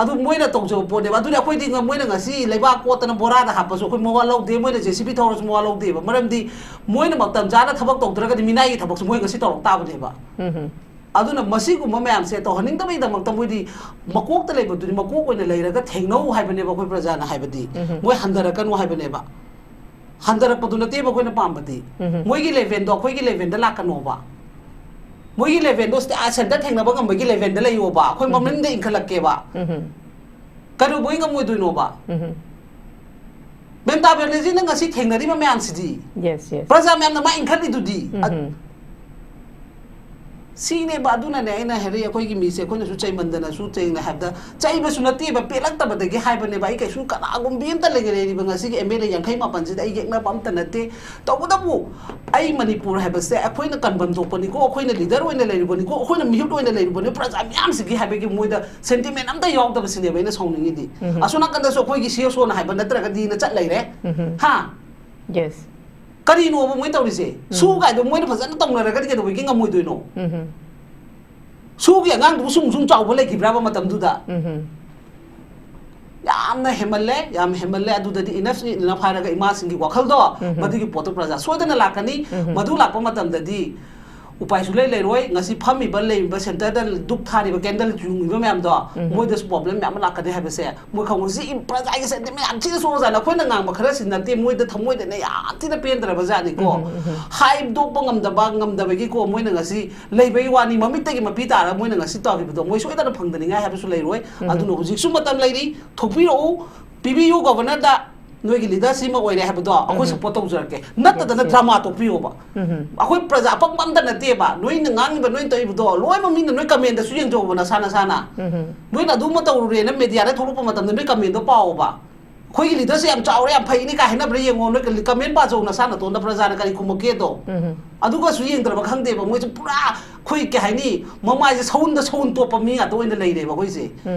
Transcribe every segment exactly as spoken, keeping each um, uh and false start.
ꯑꯗꯨ ꯃꯣꯏꯅ ꯇꯧꯖꯕ ꯄꯣꯠꯅꯦꯕ꯫ ꯑꯗꯨꯗꯤ ꯑꯩꯈꯣꯏꯗꯤ ꯉ-, ꯃꯣꯏꯅ ꯉꯁꯤ ꯂꯩꯕꯥꯛ ꯀꯣꯠꯇꯅ ꯕꯣꯔꯥꯗ ꯍꯥꯞꯄꯁꯨ ꯑꯩꯈꯣꯏ ꯃꯋꯥ ꯂꯧꯗꯦ, ꯃꯣꯏꯅ JCB ꯊꯧꯔꯁꯨ ꯃꯋꯥ ꯂꯧꯗꯦꯕ꯫ ꯃꯔꯝꯗꯤ ꯃꯣꯏꯅ ꯃꯇꯝ ꯆꯥꯅ ꯊꯕꯛ ꯇꯧꯗ꯭ꯔꯒꯗꯤ ꯃꯤꯅꯥꯏꯒꯤ ꯊꯕꯛꯁꯨ ꯃꯣꯏ ꯉꯁꯤ ꯇꯧꯔꯛ ꯇꯥꯕꯅꯦꯕ꯫ ꯑꯗꯨꯅ ꯃꯁꯤꯒꯨꯝꯕ ꯃꯌꯥꯝꯁꯦ ꯇꯧꯍꯟꯅꯤꯡꯗꯕꯒꯤꯗꯃꯛꯇ ꯃꯣꯏꯗꯤ ꯃꯀꯣꯛꯇ ꯂꯩꯕꯗꯨꯗꯤ ꯃꯀꯣꯛ ꯑꯣꯏꯅ ꯂꯩꯔꯒ ꯊꯦꯡꯅꯧ ꯍꯥꯏꯕꯅꯦꯕ ꯑꯩꯈꯣꯏ ꯄ꯭ꯔꯖꯥꯅ ꯍꯥꯏꯕꯗꯤ꯫ ꯃꯣꯏ ꯍꯟꯊꯔꯛꯀꯅꯨ ꯍꯥꯏꯕꯅꯦꯕ꯫ ꯍꯟꯊꯔꯛꯄꯗꯨ ꯅꯠꯇꯦꯕ ꯑꯩꯈꯣꯏꯅ ꯄꯥꯝꯕꯗꯤ꯫ ꯃꯣꯏꯒꯤ ꯂꯦꯚꯦꯜꯗꯣ ꯑꯩꯈꯣꯏꯒꯤ ꯂꯦꯚꯦꯜꯗ ꯂꯥꯛꯀꯅꯣꯕ꯫ ꯃꯣꯏꯒꯤ ꯂꯦꯚꯦꯜꯗꯣ ꯁꯦꯟꯇꯔ ꯊꯦꯡꯅꯕ ꯉꯝꯕꯒꯤ ꯂꯦꯚꯦꯜꯗ ꯂꯩꯌꯣꯕ꯫ ꯑꯩꯈꯣꯏ ꯃꯃꯤꯡꯗ ꯏꯟꯈꯠꯂꯛꯀꯦꯕ꯫ ꯀꯩꯗꯧꯕꯩ ꯉꯝꯃꯣꯏꯗꯣꯏꯅꯣꯕ? ꯃꯦꯝꯇꯥ ꯕꯦꯅꯔꯖꯤꯅ ꯉꯁꯤ ꯊꯦꯡꯅꯔꯤꯕ ꯃꯌꯥꯝꯁꯤꯗꯤ, ꯌꯦꯁ ꯌꯦꯁ ꯄ꯭ꯔꯖꯥ ꯃꯌꯥꯝꯅ ꯃꯥ ꯏꯟꯈꯠꯂꯤꯗꯨꯗꯤ꯫ ꯑ-, ꯁꯤꯅꯦꯕ꯫ ꯑꯗꯨꯅꯅꯦ ꯑꯩꯅ ꯍꯥꯏꯔꯛꯏ, ꯑꯩꯈꯣꯏꯒꯤ ꯃꯤꯁꯦ ꯑꯩꯈꯣꯏꯅꯁꯨ ꯆꯩꯃꯟꯗꯅꯁꯨ, ꯁꯦꯡꯅ ꯍꯥꯏꯕꯗ ꯆꯩꯕꯁꯨ ꯅꯠꯇꯦꯕ, ꯄꯦꯜꯂꯛꯇꯕꯗꯒꯤ ꯍꯥꯏꯕꯅꯦꯕ꯫ ꯑꯩ ꯀꯩꯁꯨ ꯀꯅꯥꯒꯨꯝꯕꯤ ꯑꯝꯇ ꯂꯩꯔꯦ, ꯂꯩꯔꯤꯕ ꯉꯁꯤꯒꯤ MLA ꯌꯥꯡꯈꯩ ꯃꯥꯄꯟꯁꯤꯗ ꯑꯩ ꯌꯦꯛꯅꯕ ꯑꯝꯇ ꯅꯠꯇꯦ꯫ ꯇꯧꯕꯇꯕꯨ ꯑꯩ ꯃꯅꯤꯄꯨꯔ ꯍꯥꯏꯕꯁꯦ ꯑꯩꯈꯣꯏꯅ ꯀꯟꯐꯝ ꯊꯣꯛꯄꯅꯤꯀꯣ, ꯑꯩꯈꯣꯏꯅ ꯂꯤꯗꯔ ꯑꯣꯏꯅ ꯂꯩꯔꯨꯕꯅꯤꯀꯣ, ꯑꯩꯈꯣꯏꯅ ꯃꯤꯍꯨꯠ ꯑꯣꯏꯅ ꯂꯩꯔꯨꯕꯅꯤ, ꯄ꯭ꯔꯖꯥ ꯃꯤꯌꯥꯝꯁꯤꯒꯤ ꯍꯥꯏꯕꯒꯤ ꯃꯣꯏꯗ ꯁꯦꯟꯇꯤꯃꯦꯟ ꯑꯝꯇ ꯌꯥꯎꯗꯕꯁꯤꯅꯦꯕ ꯑꯩꯅ ꯁꯥꯎꯅꯤꯡꯉꯤꯗꯤ꯫ ꯑꯁꯣꯝ ꯅꯥꯀꯟꯗꯁꯨ ꯑꯩꯈꯣꯏꯒꯤ CSOꯅ ꯍꯥꯏꯕ ꯅꯠꯇ꯭ꯔꯒꯗꯤꯅ ꯆꯠ ꯂꯩꯔꯦ꯫ ꯍꯥ? ꯌꯦꯁ ꯀꯔꯤꯅꯣꯕ ꯃꯣꯏ ꯇꯧꯔꯤꯁꯦ? ꯁꯨ ꯀꯥꯏꯗꯣ ꯃꯣꯏꯅ ꯐꯖꯅ ꯇꯧꯅꯔꯒꯗꯤ ꯀꯩꯗꯧꯕꯒꯤ ꯉꯝꯃꯣꯏꯗꯣꯏꯅꯣ? ꯁꯨꯒꯤ ꯑꯉꯥꯡꯗꯨꯕꯨ ꯁꯨꯝ ꯁꯨꯝ ꯆꯥꯎꯕ ꯂꯩꯈꯤꯕ꯭ꯔꯕ ꯃꯇꯝꯗꯨꯗ? ꯌꯥꯝꯅ ꯍꯦꯟꯃꯜꯂꯦ, ꯌꯥꯝ ꯍꯦꯟꯃꯜꯂꯦ꯫ ꯑꯗꯨꯗꯗꯤ ꯏꯅꯐ ꯏꯅꯐ ꯍꯥꯏꯔꯒ ꯏꯃꯥꯁꯤꯡꯒꯤ ꯋꯥꯈꯜꯗꯣ, ꯃꯗꯨꯒꯤ ꯄꯣꯠꯇꯣ ꯄ꯭ꯔꯖꯥ ꯁꯣꯏꯗꯅ ꯂꯥꯛꯀꯅꯤ꯫ ꯃꯗꯨ ꯂꯥꯛꯄ ꯃꯇꯝꯗꯗꯤ ꯎꯄꯥꯏ ꯁꯨꯡꯂꯩ ꯂꯩꯔꯣꯏ꯫ ꯉꯁꯤ ꯐꯝꯃꯤꯕ, ꯂꯩꯔꯤꯕ ꯁꯦꯟꯇꯔꯗ ꯙꯨꯞ ꯊꯥꯔꯤꯕ, ꯀꯦꯟꯗꯜ ꯌꯨꯡꯉꯤꯕ ꯃꯌꯥꯝꯗꯣ, ꯃꯣꯏꯗꯁꯨ ꯄ꯭ꯔꯣꯕ꯭ꯂꯦꯝ ꯃꯌꯥꯝ ꯑꯃ ꯂꯥꯛꯀꯅꯤ ꯍꯥꯏꯕꯁꯦ ꯃꯣꯏ ꯈꯪꯉꯨ꯫ ꯁꯤ ꯄ꯭ꯔꯖꯥꯒꯤ ꯁꯦꯟꯇꯤꯃꯦꯟ ꯌꯥꯝ ꯊꯤꯅ ꯁꯣꯛꯑꯖꯥꯠꯅꯤ꯫ ꯑꯩꯈꯣꯏꯅ ꯉꯥꯡꯕ ꯈꯔꯁꯤ ꯅꯠꯇꯦ, ꯃꯣꯏꯗ ꯊꯃꯣꯏꯗꯅꯦ ꯌꯥꯝ ꯊꯤꯅ ꯄꯦꯟꯗ꯭ꯔꯕ ꯖꯥꯠꯅꯤꯀꯣ꯫ ꯍꯥꯏꯗꯣꯛꯄ ꯉꯝꯗꯕ, ꯉꯝꯗꯕꯒꯤꯀꯣ ꯃꯣꯏꯅ ꯉꯁꯤ ꯂꯩꯕꯒꯤ ꯋꯥꯅꯤ꯫ ꯃꯃꯤꯠꯇꯒꯤ ꯃꯄꯤ ꯇꯥꯔꯒ ꯃꯣꯏꯅ ꯉꯁꯤ ꯇꯧꯈꯤꯕꯗꯣ ꯃꯣꯏ ꯁꯣꯏꯗꯅ ꯐꯪꯗꯅꯤꯡꯉꯥꯏ ꯍꯥꯏꯕꯁꯨ ꯂꯩꯔꯣꯏ꯫ ꯑꯗꯨꯅ ꯍꯧꯖꯤꯛꯁꯨ ꯃꯇꯝ ꯂꯩꯔꯤ, ꯊꯣꯛꯄꯤꯔꯛꯎ, ꯄꯤꯕꯤꯌꯨ ꯒꯣꯕꯔꯅꯔꯗ꯫ ꯅꯣꯏꯒꯤ ꯂꯤꯗꯔꯁꯤꯃ ꯑꯣꯏꯔꯦ ꯍꯥꯏꯕꯗꯣ ꯑꯩꯈꯣꯏ ꯁꯞꯄꯣꯔꯠ ꯇꯧꯖꯔꯛꯀꯦ꯫ ꯅꯠꯇꯗꯅ ꯗ꯭ꯔꯃꯥ ꯇꯣꯛꯄꯤꯌꯣꯕ꯫ ꯑꯩꯈꯣꯏ ꯄ꯭ꯔꯖꯥ ꯑꯄꯪꯕ ꯑꯝꯇ ꯅꯠꯇꯦꯕ꯫ ꯅꯣꯏꯅ ꯉꯥꯡꯉꯤꯕ, ꯅꯣꯏꯅ ꯇꯧꯔꯤꯕꯗꯣ ꯂꯣꯏꯅꯃꯛ ꯃꯤꯅ ꯅꯣꯏ ꯀꯃꯦꯟꯗꯁꯨ ꯌꯦꯡꯖꯧꯕ ꯅꯁꯥ ꯅꯁꯥꯅ꯫ ꯅꯣꯏꯅ ꯑꯗꯨꯃ ꯇꯧꯔꯨꯔꯦꯅ ꯃꯦꯗꯤꯌꯥꯗ ꯊꯣꯛꯂꯛꯄ ꯃꯇꯝꯗ ꯅꯣꯏ ꯀꯃꯦꯟꯗꯣ ꯄꯥꯎꯕ꯫ ꯑꯩꯈꯣꯏꯒꯤ ꯂꯤꯗꯔꯁꯦ ꯌꯥꯝ ꯆꯥꯎꯔꯦ, ꯌꯥꯝ ꯐꯩꯅꯤ ꯀꯥꯏ ꯍꯥꯏꯅꯕ꯭ꯔꯥ ꯌꯦꯡꯉꯣ, ꯅꯣꯏ ꯀꯃꯦꯟ ꯄꯥꯖꯧ ꯅꯁꯥ ꯅꯇꯣꯟꯗ ꯄ꯭ꯔꯖꯥꯅ ꯀꯔꯤ ꯈꯨꯝꯃꯛꯀꯦꯗꯣ꯫ ꯑꯗꯨꯒꯁꯨ ꯌꯦꯡꯗ꯭ꯔꯕ ꯈꯪꯗꯦꯕ ꯃꯣꯏꯁꯦ꯫ ꯄꯨꯔꯥ ꯑꯩꯈꯣꯏ ꯀꯩ ꯍꯥꯏꯅꯤ, ꯃꯃꯥꯏꯁꯦ ꯁꯎꯟꯗ ꯁꯎꯟ ꯇꯣꯞꯄ ꯃꯤ ꯉꯥꯛꯇ ꯑꯣꯏꯅ ꯂꯩꯔꯦꯕ ꯑꯩꯈꯣꯏꯁꯦ꯫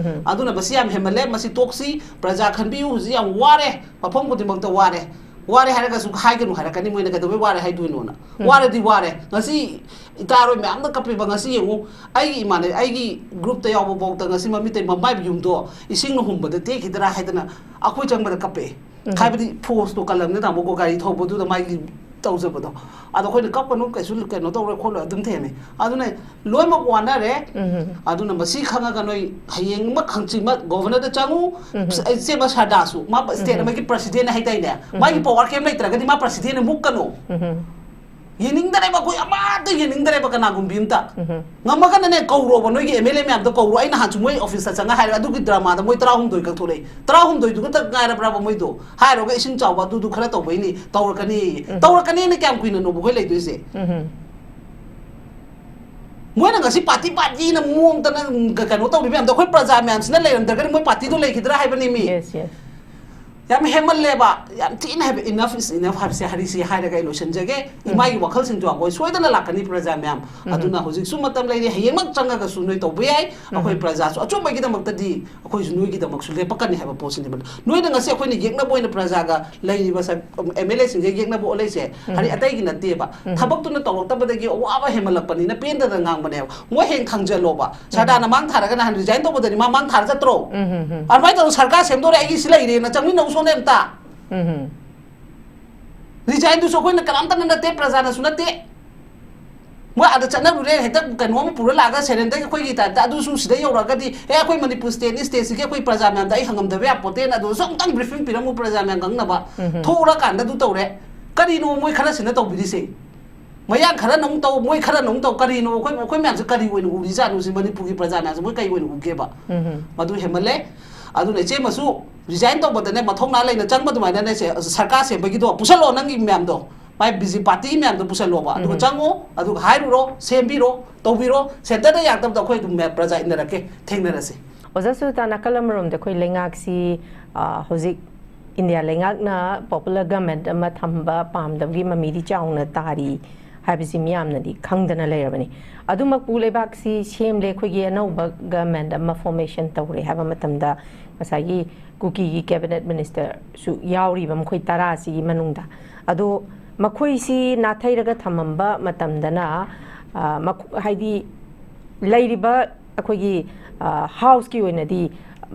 ꯑꯗꯨꯅ ꯃꯁꯤ ꯌꯥꯝ ꯍꯦꯟꯃꯜꯂꯦ, ꯃꯁꯤ ꯇꯣꯛꯁꯤ꯫ ꯄ꯭ꯔꯖꯥ ꯈꯟꯕꯤꯌꯨ, ꯍꯧꯖꯤꯛ ꯌꯥꯝ ꯋꯥꯔꯦ, ꯃꯐꯝ ꯈꯨꯗꯤꯡꯃꯛꯇ ꯋꯥꯔꯦ꯫ ꯋꯥꯔꯦ ꯍꯥꯏꯔꯒꯁꯨ ꯍꯥꯏꯒꯅꯨ ꯍꯥꯏꯔꯛꯀꯅꯤ ꯃꯣꯏꯅ, "ꯀꯩꯗꯧꯕꯩ ꯋꯥꯔꯦ ꯍꯥꯏꯗꯣꯏꯅꯣꯅ?" ꯎꯝ꯫ ꯋꯥꯔꯗꯤ ꯋꯥꯔꯦ꯫ ꯉꯁꯤ ꯏꯇꯥꯔꯣꯏ ꯃꯌꯥꯝꯅ ꯀꯞꯄꯤꯕ, ꯉꯁꯤ ꯌꯦꯡꯉꯨ, ꯑꯩꯒꯤ ꯏꯃꯥꯟꯅꯕꯤ, ꯑꯩꯒꯤ ꯒ꯭ꯔꯨꯞꯇ ꯌꯥꯎꯕ ꯐꯥꯎꯗ ꯉꯁꯤ ꯃꯃꯤꯇꯩ ꯃꯃꯥꯏꯕ ꯌꯨꯝꯗꯣ ꯏꯁꯤꯡꯅ ꯍꯨꯝꯕꯗ ꯇꯦꯛꯈꯤꯗ꯭ꯔꯥ ꯍꯥꯏꯗꯅ ꯑꯩꯈꯣꯏ ꯆꯪꯕꯗ ꯀꯞꯄꯛꯑꯦ꯫ ꯎꯝ꯫ ꯍꯥꯏꯕꯗꯤ ꯐꯣꯔꯁꯇꯣ ꯀꯜꯂꯝꯅꯤꯅ ꯇꯥꯃꯣꯀꯣ, ꯒꯥꯔꯤ ꯊꯧꯕꯗꯨꯗ ꯃꯥꯒꯤ ꯇꯧꯖꯕꯗꯣ꯫ ꯑꯗꯣ ꯑꯩꯈꯣꯏꯅ ꯀꯞꯀꯅꯨ, ꯀꯩꯁꯨ ꯀꯩꯅꯣ ꯇꯧꯔꯣꯏ ꯈꯣꯠꯂꯣꯏ ꯑꯗꯨꯝ ꯊꯦꯝꯃꯦ꯫ ꯑꯗꯨꯅ ꯂꯣꯏꯅꯃꯛ ꯋꯥꯅꯔꯦ꯫ ꯎꯝ꯫ ꯑꯗꯨꯅ ꯃꯁꯤ ꯈꯪꯉꯒ ꯅꯣꯏ ꯍꯌꯦꯡꯃꯛ ꯍꯪꯆꯤꯠꯃꯛ ꯒꯣꯚꯔꯅꯔꯗ ꯆꯪꯉꯨ꯫ ꯎꯝ꯫ ꯏꯆꯦꯃ ꯁꯔꯗꯥꯁꯨ, ꯃꯥ ꯁ꯭ꯇꯦꯠ ꯎꯝ꯫ ꯑꯃꯒꯤ ꯄ꯭ꯔꯁꯤꯗꯦꯟ ꯍꯥꯏꯇꯥꯏꯅꯦ, ꯎꯝ꯫ ꯃꯥꯒꯤ ꯄꯋꯥꯔ ꯀꯩꯝ ꯂꯩꯇ꯭ꯔꯒꯗꯤ ꯃꯥ ꯄ꯭ꯔꯁꯤꯗꯦꯟꯅ ꯃꯨꯛꯀꯅꯣ꯫ ꯎꯝ꯫ ꯌꯦꯡꯅꯤꯡꯗꯔꯦꯕ ꯑꯩꯈꯣꯏ, ꯑꯃꯠꯇ ꯌꯦꯡꯅꯤꯡꯗꯔꯦꯕ ꯀꯅꯥꯒꯨꯝꯕꯤ ꯑꯝꯇ꯫ ꯎꯝ꯫ ꯉꯝꯃꯒꯅꯅꯦ ꯀꯧꯔꯣꯕ, ꯅꯣꯏꯒꯤ ꯑꯦꯝ ꯑꯦꯜ ꯑꯦ ꯃꯌꯥꯝꯗꯣ ꯀꯧꯔꯣ꯫ ꯑꯩ ꯅꯍꯥꯟꯁꯨ ꯃꯣꯏ ꯑꯣꯐꯤꯁꯇ ꯆꯪꯉ ꯍꯥꯏꯔꯒ ꯑꯗꯨꯒꯤ ꯗ꯭ꯔꯃꯥꯗ ꯃꯣꯏ ꯇꯔꯥꯍꯨꯝꯗꯣꯏ ꯀꯛꯊꯣꯔꯛꯑꯦ꯫ ꯇꯔꯥꯍꯨꯝꯗꯣꯏꯗꯨ ꯈꯛꯇ ꯉꯥꯏꯔꯕ꯭ꯔꯕ ꯃꯣꯏꯗꯣ? ꯍꯥꯏꯔꯨꯔꯒ ꯏꯁꯤꯡ ꯆꯥꯎꯕ ꯑꯗꯨꯗꯨ ꯈꯔ ꯇꯧꯕꯩꯅꯤ, ꯇꯧꯔꯛꯀꯅꯤ꯫ ꯎꯝ꯫ ꯇꯧꯔꯛꯀꯅꯤꯅ ꯀꯌꯥꯝ ꯀꯨꯏꯅꯅꯣꯕ ꯑꯩꯈꯣꯏ ꯂꯩꯗꯣꯏꯁꯦ? ꯎꯝ꯫ ꯃꯣꯏꯅ ꯉꯁꯤ ꯄꯥꯔꯇꯤ ꯄꯥꯔꯇꯤꯅ ꯃꯑꯣꯡꯗꯅ ꯀꯩꯅꯣ ꯇꯧꯔꯤ ꯃꯌꯥꯝꯗꯣ ꯑꯩꯈꯣꯏ ꯄ꯭ꯔꯖꯥ ꯃꯌꯥꯝꯁꯤꯅ ꯂꯩꯔꯝꯗ꯭ꯔꯒꯗꯤ ꯃꯣꯏ ꯄꯥꯔꯇꯤꯗꯣ ꯂꯩꯈꯤꯗ꯭ꯔꯥ ꯍꯥꯏꯕꯅꯤ ꯃꯤ꯫ Yes, yes. ꯌꯥꯝ ꯍꯦꯟꯃꯜꯂꯦꯕ, ꯌꯥꯝ ꯊꯤꯅ ꯍꯥꯏꯕ, enough is enough ꯍꯥꯏꯕꯁꯦ ꯍꯔꯤꯁꯤ ꯍꯥꯏꯔꯒ ꯑꯩ ꯂꯣꯏꯁꯤꯟꯖꯒꯦ꯫ ꯎꯝ꯫ ꯏꯃꯥꯒꯤ ꯋꯥꯈꯜꯁꯤꯡꯁꯨ ꯑꯩꯈꯣꯏ ꯁꯣꯏꯗꯅ ꯂꯥꯛꯀꯅꯤ ꯄ꯭ꯔꯖꯥ ꯃꯌꯥꯝ꯫ ꯎꯝ꯫ ꯑꯗꯨꯅ ꯍꯧꯖꯤꯛꯁꯨ ꯃꯇꯝ ꯂꯩꯔꯤ, ꯍꯌꯦꯡꯃꯛ ꯆꯪꯉꯒꯁꯨ ꯅꯣꯏ ꯇꯧꯕ ꯌꯥꯏ꯫ ꯎꯝ꯫ ꯑꯩꯈꯣꯏ ꯄ꯭ꯔꯖꯥꯁꯨ ꯑꯆꯨꯝꯕꯒꯤꯗꯃꯛꯇꯗꯤ ꯑꯩꯈꯣꯏꯁꯨ ꯅꯣꯏꯒꯤꯗꯃꯛꯁꯨ ꯂꯦꯞꯄꯛꯀꯅꯤ ꯍꯥꯏꯕ ꯄꯣꯠꯁꯤꯅꯦꯕ꯫ ꯅꯣꯏꯅ ꯉꯁꯤ ꯑꯩꯈꯣꯏꯅ ꯌꯦꯛꯅꯕ ꯑꯣꯏꯅ ꯄ꯭ꯔꯖꯥꯒ ꯂꯩꯔꯤꯕ ꯁ-, ꯑꯦꯝ ꯑꯦꯜ ꯑꯦꯁꯤꯡꯁꯦ ꯌꯦꯛꯅꯕ ꯑꯣꯜꯂꯛꯏꯁꯦ ꯎꯝ꯫ ꯍꯥꯏꯗꯤ ꯑꯇꯩꯒꯤ ꯅꯠꯇꯦꯕ꯫ ꯎꯝ꯫ ꯊꯕꯛꯇꯨꯅ ꯇꯧꯔꯛꯇꯕꯗꯒꯤ ꯑꯋꯥꯕ ꯍꯦꯟꯃꯜꯂꯛꯄꯅꯤꯅ ꯄꯦꯟꯗꯗꯅ ꯉꯥꯡꯕꯅꯦꯕ꯫ ꯃꯣꯏ ꯍꯌꯦꯡ ꯊꯥꯡꯖꯜꯂꯣꯕ꯫ ꯎꯝ꯫ ꯁꯔꯗꯥꯅ ꯃꯥꯡ ꯊꯥꯔꯒ ꯅꯍꯥꯟ ꯔꯤꯖꯥꯏꯟ ꯇꯧꯕꯗꯗꯤ ꯃꯥ ꯃꯥꯡ ꯊꯥꯔ ꯆꯠꯇ꯭ꯔꯣ? ꯎꯝ, ꯎꯝ, ꯎꯝ꯫ ꯑꯗꯨꯃꯥꯏꯅ ꯇꯧꯔ ꯁꯔꯀꯥꯔ ꯁꯦꯝꯗꯣꯔꯦ, ꯑꯩꯒꯤ ꯁꯤ ꯂꯩꯔꯦꯅ ꯆꯪꯃꯤꯟꯅꯧ ꯁꯣꯅꯦ ꯑꯝꯇ꯫ ꯎꯝ, ꯎꯝ꯫ ꯔꯤꯖꯥꯏꯟꯗꯨꯁꯨ ꯑꯩꯈꯣꯏꯅ ꯀꯅꯥꯝꯇꯅ ꯅꯠꯇꯦ, ꯄ꯭ꯔꯖꯥꯅꯁꯨ ꯅꯠꯇꯦ꯫ ꯃꯣꯏ ꯑꯥꯗ ꯆꯠꯅꯔꯨꯔꯦ, ꯍꯦꯛꯇ ꯀꯩꯅꯣ ꯑꯃ ꯄꯨꯔ ꯂꯥꯛꯑꯒ ꯁꯦꯔꯦꯟꯗꯔꯒꯤ ꯑꯩꯈꯣꯏꯒꯤ ꯇꯥꯏꯞꯇ, ꯑꯗꯨꯁꯨ ꯁꯤꯗ ꯌꯧꯔꯛꯑꯒꯗꯤ, "ꯑꯦ, ꯑꯩꯈꯣꯏ ꯃꯅꯤꯄꯨꯔ ꯁ꯭ꯇꯦꯠꯅꯤ, ꯁ꯭ꯇꯦꯠꯁꯤꯒꯤ ꯑꯩꯈꯣꯏ ꯄ꯭ꯔꯖꯥ ꯃꯌꯥꯝꯗ ꯑꯩ ꯍꯪꯉꯝꯗꯕ ꯌꯥꯄꯣꯠꯇꯦꯅ" ꯑꯗꯨꯁꯨ ꯑꯃꯨꯛꯇꯪ ꯕ꯭ꯔꯤꯐꯤꯡ ꯄꯤꯔꯝꯃꯨ ꯄ꯭ꯔꯖꯥ ꯃꯌꯥꯝ ꯈꯪꯅꯕ꯫ ꯎꯝ, ꯎꯝ꯫ ꯊꯣꯛꯎꯔꯀꯥꯟꯗ ꯑꯗꯨ ꯇꯧꯔꯦ꯫ ꯀꯔꯤꯅꯣ ꯃꯣꯏ ꯈꯔꯁꯤꯅ ꯇꯧꯕꯤꯔꯤꯁꯦ? ꯃꯌꯥꯡ ꯈꯔꯅ ꯑꯃꯨꯛ ꯇꯧ, ꯃꯣꯏ ꯈꯔꯅ ꯑꯃꯨꯛ ꯇꯧ, ꯀꯔꯤꯅꯣ? ꯑꯩꯈꯣꯏ, ꯑꯩꯈꯣꯏ ꯃꯌꯥꯝꯁꯦ ꯀꯔꯤ ꯑꯣꯏꯅ ꯎꯔꯤꯖꯥꯠꯅꯣ ꯁꯤ? ꯃꯅꯤꯄꯨꯔꯒꯤ ꯄ꯭ꯔꯖꯥ ꯃꯌꯥꯝꯁꯦ ꯃꯣꯏ ꯀꯔꯤ ꯑꯣꯏꯅ ꯎꯒꯦꯕ? ꯎꯝ, ꯎꯝ꯫ ꯃꯗꯨ ꯍꯦꯟꯃꯜꯂꯦ꯫ ꯑꯗꯨꯅ ꯏꯆꯦꯃꯁꯨ ꯔꯤꯖꯥꯏꯟ ꯇꯧꯕꯗꯅꯦ, ꯃꯊꯧꯅꯥ ꯂꯩꯅ ꯆꯪꯕ ꯑꯗꯨꯃꯥꯏꯅꯅꯦ, ꯁꯦ, ꯁꯔꯀꯥꯔ ꯁꯦꯝꯕꯒꯤꯗꯣ ꯄꯨꯁꯜꯂꯣ, ꯅꯪꯒꯤ ꯃꯌꯥꯝꯗꯣ, ꯃꯥꯏ ꯕꯤ ꯖꯦ ꯄꯤ ꯄꯥꯔꯇꯤꯒꯤ ꯃꯌꯥꯝꯗꯣ ꯄꯨꯁꯜꯂꯣꯕ, ꯑꯗꯨꯒ ꯎꯝ꯫ ꯆꯪꯉꯣ, ꯑꯗꯨꯒ ꯍꯥꯏꯔꯨꯔꯣ, ꯁꯦꯝꯕꯤꯔꯣ, ꯇꯧꯕꯤꯔꯣ꯫ ꯁꯦꯟꯇꯔꯗ ꯌꯥꯔꯛꯇꯕꯗꯣ ꯑꯩꯈꯣꯏ ꯑꯗꯨꯝ ꯃꯌꯥꯝ ꯄ꯭ꯔꯖꯥ ꯏꯟꯅꯔꯛꯀꯦ, ꯊꯦꯡꯅꯔꯁꯦ꯫ ꯑꯣꯖꯥ ꯁꯨꯖꯥꯇꯥ, ꯅꯥꯀꯜ ꯑꯃꯔꯣꯝꯗ ꯑꯩꯈꯣꯏ ꯂꯩꯉꯥꯛꯁꯤ, ꯑ, ꯍꯧꯖꯤꯛ ꯏꯟꯗꯤꯌꯥ ꯂꯩꯉꯥꯛꯅ ꯄꯣꯄꯨꯂꯔ ꯒꯃꯦꯟꯠ ꯑꯃ ꯊꯝꯕ ꯄꯥꯝꯗꯕꯒꯤ ꯃꯃꯤꯗꯤ ꯆꯥꯎꯅ ꯇꯥꯔꯤ꯫ ꯍꯥꯏꯕꯁꯤ ꯃꯤꯌꯥꯝꯅꯗꯤ ꯈꯪꯗꯅ ꯂꯩꯔꯕꯅꯤ꯫ ꯑꯗꯨꯃꯛꯄꯨ ꯂꯩꯕꯥꯛꯁꯤ ꯁꯦꯝꯂꯦ, ꯑꯩꯈꯣꯏꯒꯤ ꯑꯅꯧꯕ ꯒꯃꯦꯟ ꯑꯃ ꯐꯣꯔꯃꯦꯁꯟ ꯇꯧꯔꯦ ꯍꯥꯏꯕ ꯃꯇꯝꯗ ꯉꯁꯥꯏꯒꯤ ꯀꯨꯀꯤꯒꯤ ꯀꯦꯕꯤꯅꯦꯠ ꯃꯤꯅꯤꯁꯇꯔꯁꯨ ꯌꯥꯎꯔꯤꯕ ꯃꯈꯣꯏ ꯇꯔꯥꯁꯤꯒꯤ ꯃꯅꯨꯡꯗ꯫ ꯑꯗꯣ ꯃꯈꯣꯏꯁꯤ ꯅꯥꯊꯩꯔꯒ ꯊꯝꯃꯝꯕ ꯃꯇꯝꯗꯅ, ꯑ, ꯃꯈꯣ-, ꯍꯥꯏꯗꯤ ꯂꯩꯔꯤꯕ ꯑꯩꯈꯣꯏꯒꯤ, ꯑ, ꯍꯥꯎꯁꯀꯤ ꯑꯣꯏꯅꯗꯤ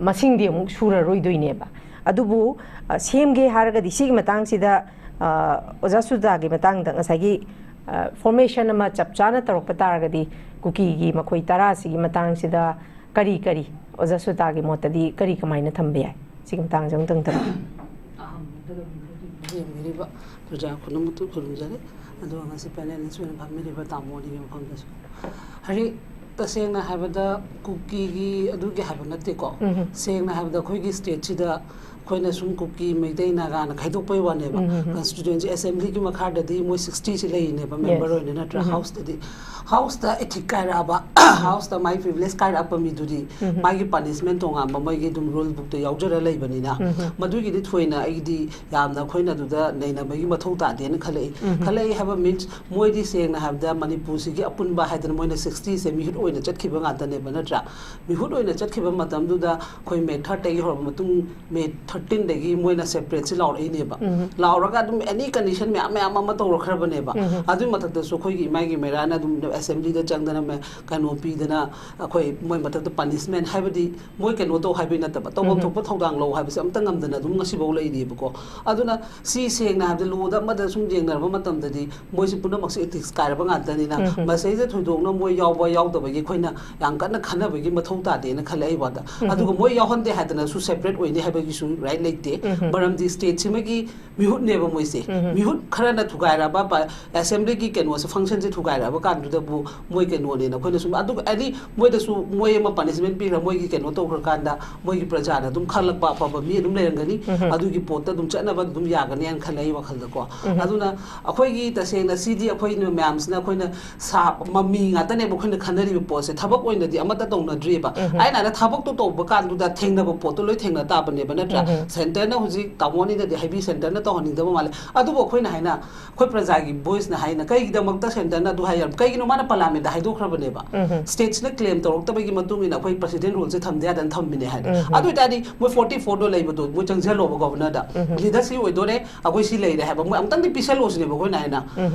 ꯃꯁꯤꯡꯗꯤ ꯑꯃꯨꯛ ꯁꯨꯔꯔꯣꯏꯗꯣꯏꯅꯦꯕ꯫ ꯑꯗꯨꯕꯨ, ꯑ, ꯁꯦꯝꯒꯦ ꯍꯥꯏꯔꯒꯗꯤ ꯁꯤꯒꯤ ꯃꯇꯥꯡꯁꯤꯗ, ꯑ, ꯑꯣꯖꯥ ꯁꯨꯖꯥꯇꯥꯒꯤ ꯃꯇꯥꯡꯗ ꯉꯁꯥꯏꯒꯤ, ꯑ, ꯐꯣꯔꯃꯦꯁꯟ ꯑꯃ ꯆꯞ ꯆꯥꯅ ꯇꯧꯔꯛꯄ ꯇꯥꯔꯒꯗꯤ ꯀꯨꯀꯤꯒꯤ ꯃꯈꯣꯏ ꯇꯔꯥꯁꯤꯒꯤ ꯃꯇꯥꯡꯁꯤꯗ ꯀꯔꯤ ꯀꯔꯤ, ꯑꯣꯖꯥ ꯁꯨꯖꯥꯇꯥꯒꯤ ꯃꯣꯠꯇꯗꯤ ꯀꯔꯤ ꯀꯃꯥꯏꯅ ꯊꯝꯕ ꯌꯥꯏ? ꯁꯤꯒꯤ ꯃꯇꯥꯡꯁꯦ ꯑꯃꯨꯛꯇꯪ ꯊꯝꯕꯤꯌꯨ꯫ ꯑꯍꯥꯟꯕꯗ ꯌꯦꯡꯕꯤꯔꯤꯕ ꯄ꯭ꯔꯖꯥ ꯄꯨꯝꯅꯃꯛꯇ ꯈꯨꯔꯨꯝꯖꯔꯤ꯫ ꯑꯗꯨꯒ ꯉꯁꯤ ꯄꯦꯅꯦꯂꯤꯁ ꯑꯣꯏꯅ ꯐꯝꯃꯤꯔꯤꯕ ꯇꯥꯃꯣ ꯑꯅꯤꯒꯤ ꯃꯐꯝꯗꯁꯨ꯫ ꯍꯥꯏꯗꯤ, ꯇꯁꯦꯡꯅ ꯍꯥꯏꯕꯗ ꯀꯨꯀꯤꯒꯤ ꯑꯗꯨꯒꯤ ꯍꯥꯏꯕ ꯅꯠꯇꯦꯀꯣ꯫ ꯎꯝ꯫ ꯁꯦꯡꯅ ꯍꯥꯏꯕꯗ ꯑꯩꯈꯣꯏꯒꯤ ꯁ꯭ꯇꯦꯠꯁꯤꯗ ꯑꯩꯈꯣꯏꯅ ꯁꯨꯝ ꯀꯨꯀꯤ, ꯃꯩꯇꯩ, ꯅꯥꯒꯥꯅ ꯈꯥꯏꯗꯣꯛꯄꯩ ꯋꯥꯅꯦꯕ꯫ ꯎꯝ, ꯎꯝ, ꯎꯝ꯫ ꯀꯟꯁꯇꯤꯇ꯭ꯌꯨꯑꯦꯟꯁꯤ ꯑꯦꯁꯦꯝꯕ꯭ꯂꯤꯒꯤ ꯃꯈꯥꯗꯗꯤ ꯃꯣꯏ ꯁꯤꯛꯁꯇꯤꯁꯤ ꯂꯩꯔꯤꯅꯦꯕ, ꯎꯝ꯫ ꯃꯦꯝꯕꯔ ꯑꯣꯏꯅ, ꯅꯠꯇ꯭ꯔꯥ? ꯎꯝ꯫ ꯍꯥꯎꯁꯇꯗꯤ, ꯍꯥꯎꯁꯇ ꯑꯦꯊꯤꯛ ꯀꯥꯏꯔꯛꯑꯕ, ꯍꯥꯎꯁꯇ ꯃꯥꯏ ꯄ꯭ꯔꯤꯚꯤꯂꯦꯖ ꯀꯥꯏꯔꯛꯄ ꯃꯤꯗꯨꯗꯤ ꯎꯝ꯫ ꯃꯥꯒꯤ ꯄꯅꯤꯁꯃꯦꯟ ꯇꯣꯉꯥꯟꯕ ꯃꯣꯏꯒꯤ ꯑꯗꯨꯝ ꯔꯨꯜ ꯕꯨꯛꯇ ꯌꯥꯎꯖꯔ ꯂꯩꯕꯅꯤꯅ, ꯎꯝ꯫ ꯃꯗꯨꯒꯤꯗꯤ ꯊꯣꯏꯅ ꯑꯩꯒꯤꯗꯤ ꯌꯥꯝꯅ ꯑꯩꯈꯣꯏꯅ ꯑꯗꯨꯗ ꯅꯩꯅꯕꯒꯤ ꯃꯊꯧ ꯇꯥꯗꯦꯅ ꯈꯜꯂꯛꯏ꯫ ꯎꯝ꯫ ꯈꯜꯂꯛꯏ ꯍꯥꯏꯕ ꯃꯤꯟꯁ, ꯃꯣꯏꯗꯤ ꯁꯦꯡꯅ ꯍꯥꯏꯕꯗ ꯃꯅꯤꯄꯨꯔꯁꯤꯒꯤ ꯑꯄꯨꯟꯕ ꯍꯥꯏꯗꯅ ꯃꯣꯏꯅ ꯁꯤꯛꯁꯇꯤꯁꯦ ꯃꯤꯍꯨꯠ ꯑꯣꯏꯅ ꯆꯠꯈꯤꯕ ꯉꯥꯛꯇꯅꯦꯕ, ꯅꯠꯇ꯭ꯔꯥ? ꯃꯤꯍꯨꯠ ꯑꯣꯏꯅ ꯆꯠꯈꯤꯕ ꯃꯇꯝꯗꯨꯗ ꯑꯩꯈꯣꯏ ꯃꯦ ꯊꯥꯔꯠꯇꯒꯤ ꯍꯧꯔꯕ ꯃꯇꯨꯡ, ꯃꯦ ꯊꯥꯔꯇꯤꯟꯗꯒꯤ ꯃꯣꯏꯅ ꯁꯦꯄꯔꯦꯠꯁꯤ ꯂꯥꯎꯔꯛꯏꯅꯦꯕ꯫ ꯎꯝ꯫ ꯂꯥꯎꯔꯒ ꯑꯗꯨꯝ ꯑꯦꯅꯤ ꯀꯟꯗꯤꯁꯟ ꯃꯌꯥꯝ ꯃꯌꯥꯝ ꯑꯃ ꯇꯧꯔꯛꯈ꯭ꯔꯕꯅꯦꯕ꯫ ꯎꯝ꯫ ꯑꯗꯨꯒꯤ ꯃꯊꯛꯇꯁꯨ ꯑꯩꯈꯣꯏꯒꯤ ꯏꯃꯥꯒꯤ ꯃꯦꯔꯥꯅ ꯑꯗꯨꯝ ꯑꯦꯁꯦꯝꯕ꯭ꯂꯤꯗ ꯆꯪꯗꯅ ꯃꯦ-, ꯀꯩꯅꯣ ꯄꯤꯗꯅ, ꯑꯩꯈꯣꯏ ꯃꯣꯏ ꯃꯊꯛꯇ ꯄꯅꯤꯁꯃꯦꯟ ꯍꯥꯏꯕꯗꯤ ꯃꯣꯏ ꯀꯩꯅꯣ ꯇꯧ ꯍꯥꯏꯕꯩ ꯅꯠꯇꯕ, ꯇꯧꯐꯝ ꯎꯝ꯫ ꯊꯣꯛꯄ ꯊꯧꯗꯥꯡ ꯂꯧ ꯍꯥꯏꯕꯁꯦ ꯑꯝꯇ ꯉꯝꯗꯅ ꯑꯗꯨꯝ ꯉꯁꯤꯐꯥꯎ ꯂꯩꯔꯤꯕꯀꯣ꯫ ꯑꯗꯨꯅ ꯁꯤ ꯁꯦꯡꯅ ꯍꯥꯏꯕꯗ ꯂꯣꯗ ꯑꯃꯗ ꯁꯨꯝ ꯌꯦꯡꯅꯔꯕ ꯃꯇꯝꯗꯗꯤ ꯃꯣꯏꯁꯤ ꯄꯨꯝꯅꯃꯛꯁꯦ ꯑꯦꯊꯤꯛꯁ ꯀꯥꯏꯔꯕ ꯉꯥꯛꯇꯅꯤꯅ, ꯎꯝ, ꯎꯝ꯫ ꯃꯁꯩꯗ ꯊꯣꯏꯗꯣꯛꯅ ꯃꯣꯏ ꯌꯥꯎꯕ ꯌꯥꯎꯗꯕꯒꯤ ꯑꯩꯈꯣꯏꯅ ꯌꯥꯝ ꯀꯟꯅ ꯈꯟꯅꯕꯒꯤ ꯃꯊꯧ ꯇꯥꯗꯦꯅ ꯈꯜꯂꯦ ꯑꯩ ꯋꯥꯗ꯫ ꯎꯝ, ꯎꯝ꯫ ꯑꯗꯨꯒ ꯃꯣꯏ ꯌꯥꯎꯍꯟꯗꯦ ꯍꯥꯏꯗꯅꯁꯨ ꯁꯦꯄꯔꯦꯠ ꯑꯣꯏꯅꯤ ꯍꯥꯏꯕꯒꯤꯁꯨ ꯔꯥꯏꯠ ꯂꯩꯇꯦ꯫ ꯎꯝ, ꯎꯝ꯫ ꯃꯔꯝꯗꯤ ꯁ꯭ꯇꯦꯠꯁꯤꯃꯒꯤ ꯃꯤꯍꯨꯠꯅꯦꯕ ꯃꯣꯏꯁꯦ꯫ ꯎꯝ, ꯎꯝ꯫ ꯃꯤꯍꯨꯠ ꯈꯔꯅ ꯊꯨꯒꯥꯏꯔꯕ ꯄ-, ꯑꯦꯁꯦꯝꯕ꯭ꯂꯤꯒꯤ ꯀꯩꯅꯣꯁꯦ, ꯐꯪꯁꯟꯁꯦ ꯊꯨꯒꯥꯏꯔꯛꯑꯕ ꯀꯥꯟꯗꯨꯗꯕꯨ ꯃꯣꯏ ꯀꯩꯅꯣꯅꯦꯅ ꯑꯩꯈꯣꯏꯅ ꯁꯨꯝ, ꯑꯗꯨꯒ ꯑꯦꯅꯤ ꯃꯣꯏꯗꯁꯨ ꯃꯣꯏ ꯑꯃ ꯄꯅꯤꯁꯃꯦꯟ ꯄꯤꯈ꯭ꯔ ꯃꯣꯏꯒꯤ ꯀꯩꯅꯣ ꯇꯧꯈ꯭ꯔꯀꯥꯟꯗ ꯃꯣꯏꯒꯤ ꯄ꯭ꯔꯖꯥꯅ ꯑꯗꯨꯝ ꯈꯜꯂꯛꯄ ꯑꯐꯕ ꯃꯤ ꯑꯗꯨꯝ ꯂꯩꯔꯝꯒꯅꯤ꯫ ꯎꯝ, ꯎꯝ꯫ ꯑꯗꯨꯒꯤ ꯄꯣꯠꯇ ꯑꯗꯨꯝ ꯆꯠꯅꯕ ꯑꯗꯨꯝ ꯌꯥꯒꯅꯤ ꯍꯥꯏꯅ ꯈꯜꯂꯦ ꯑꯩ ꯋꯥꯈꯜꯗꯀꯣ꯫ ꯎꯝ, ꯎꯝ꯫ ꯑꯗꯨꯅ ꯑꯩꯈꯣꯏꯒꯤ ꯇꯁꯦꯡꯅ ꯁꯤꯗꯤ ꯑꯩꯈꯣꯏꯅ ꯃꯌꯥꯝꯁꯤꯅ ꯑꯩꯈꯣꯏꯅ ꯁꯥ-, ꯃꯃꯤ ꯉꯥꯛꯇꯅꯦꯕ ꯑꯩꯈꯣꯏꯅ ꯈꯟꯅꯔꯤꯕ ꯄꯣꯠꯁꯦ ꯊꯕꯛ ꯑꯣꯏꯅꯗꯤ ꯑꯃꯠꯇ ꯇꯧꯅꯗ꯭ꯔꯤꯕ꯫ ꯑꯩꯅ ꯍꯥꯏꯅ ꯊꯕꯛꯇꯣ ꯇꯧꯕ ꯀꯥꯟꯗꯨꯗ ꯊꯦꯡꯅꯕ ꯄꯣꯠꯇꯣ ꯂꯣꯏ ꯊꯦꯡꯅ ꯇꯥꯕꯅꯦꯕ, ꯅꯠꯇ꯭ꯔꯥ? ꯁꯦꯟꯇꯔꯅ ꯍꯧꯖꯤꯛ ꯇꯥꯃꯣꯅꯤꯅꯗꯤ ꯍꯥꯏꯕꯤ, ꯁꯦꯟꯇꯔꯅ ꯇꯧꯍꯟꯅꯤꯡꯗꯕ ꯃꯥꯜꯂꯦ꯫ ꯑꯗꯨꯕꯨ ꯑꯩꯈꯣꯏꯅ ꯍꯥꯏꯅ, ꯑꯩꯈꯣꯏ ꯄ꯭ꯔꯖꯥꯒꯤ ꯚꯣꯏꯁꯅ ꯍꯥꯏꯅ ꯀꯩꯒꯤꯗꯃꯛꯇ ꯁꯦꯟꯇꯔꯅ ꯑꯗꯨ ꯍꯥꯏ? ꯀꯩꯒꯤꯅꯣ? ꯃꯥꯅ ꯄꯥꯔꯂꯤꯌꯥꯃꯦꯟꯗ ꯍꯥꯏꯗꯣꯛꯈ꯭ꯔꯕꯅꯦꯕ꯫ ꯁ꯭ꯇꯦꯠꯁꯤꯅ ꯀ꯭ꯂꯦꯝ ꯇꯧꯔꯛꯇꯕꯒꯤ ꯃꯇꯨꯡ ꯏꯟꯅ ꯑꯩꯈꯣꯏ ꯄ꯭ꯔꯁꯤꯗꯦꯟ ꯔꯨꯜꯁꯦ ꯊꯝꯗ ꯌꯥꯗꯅ ꯊꯝꯃꯤꯅꯦ ꯍꯥꯏꯅ꯫ ꯑꯗꯨ ꯑꯣꯏꯇꯥꯔꯗꯤ ꯃꯣꯏ ꯐꯣꯔꯇꯤ ꯐꯣꯔꯗꯣ ꯂꯩꯕꯗꯣ ꯃꯣꯏ ꯆꯪꯁꯤꯜꯂꯣꯕ ꯒꯣꯕꯔꯅꯔꯗ꯫ ꯂꯤꯗꯔ ꯁꯤ ꯑꯣꯏꯗꯣꯔꯦ, ꯑꯩꯈꯣꯏ ꯁꯤ ꯂꯩꯔꯦ ꯍꯥꯏꯕ ꯃꯣꯏ ꯑꯃꯨꯛꯇꯪꯗꯤ ꯄꯤꯁꯜꯂꯣ ꯁꯤꯅꯦꯕ ꯑꯩꯈꯣꯏꯅ ꯍꯥꯏꯅ꯫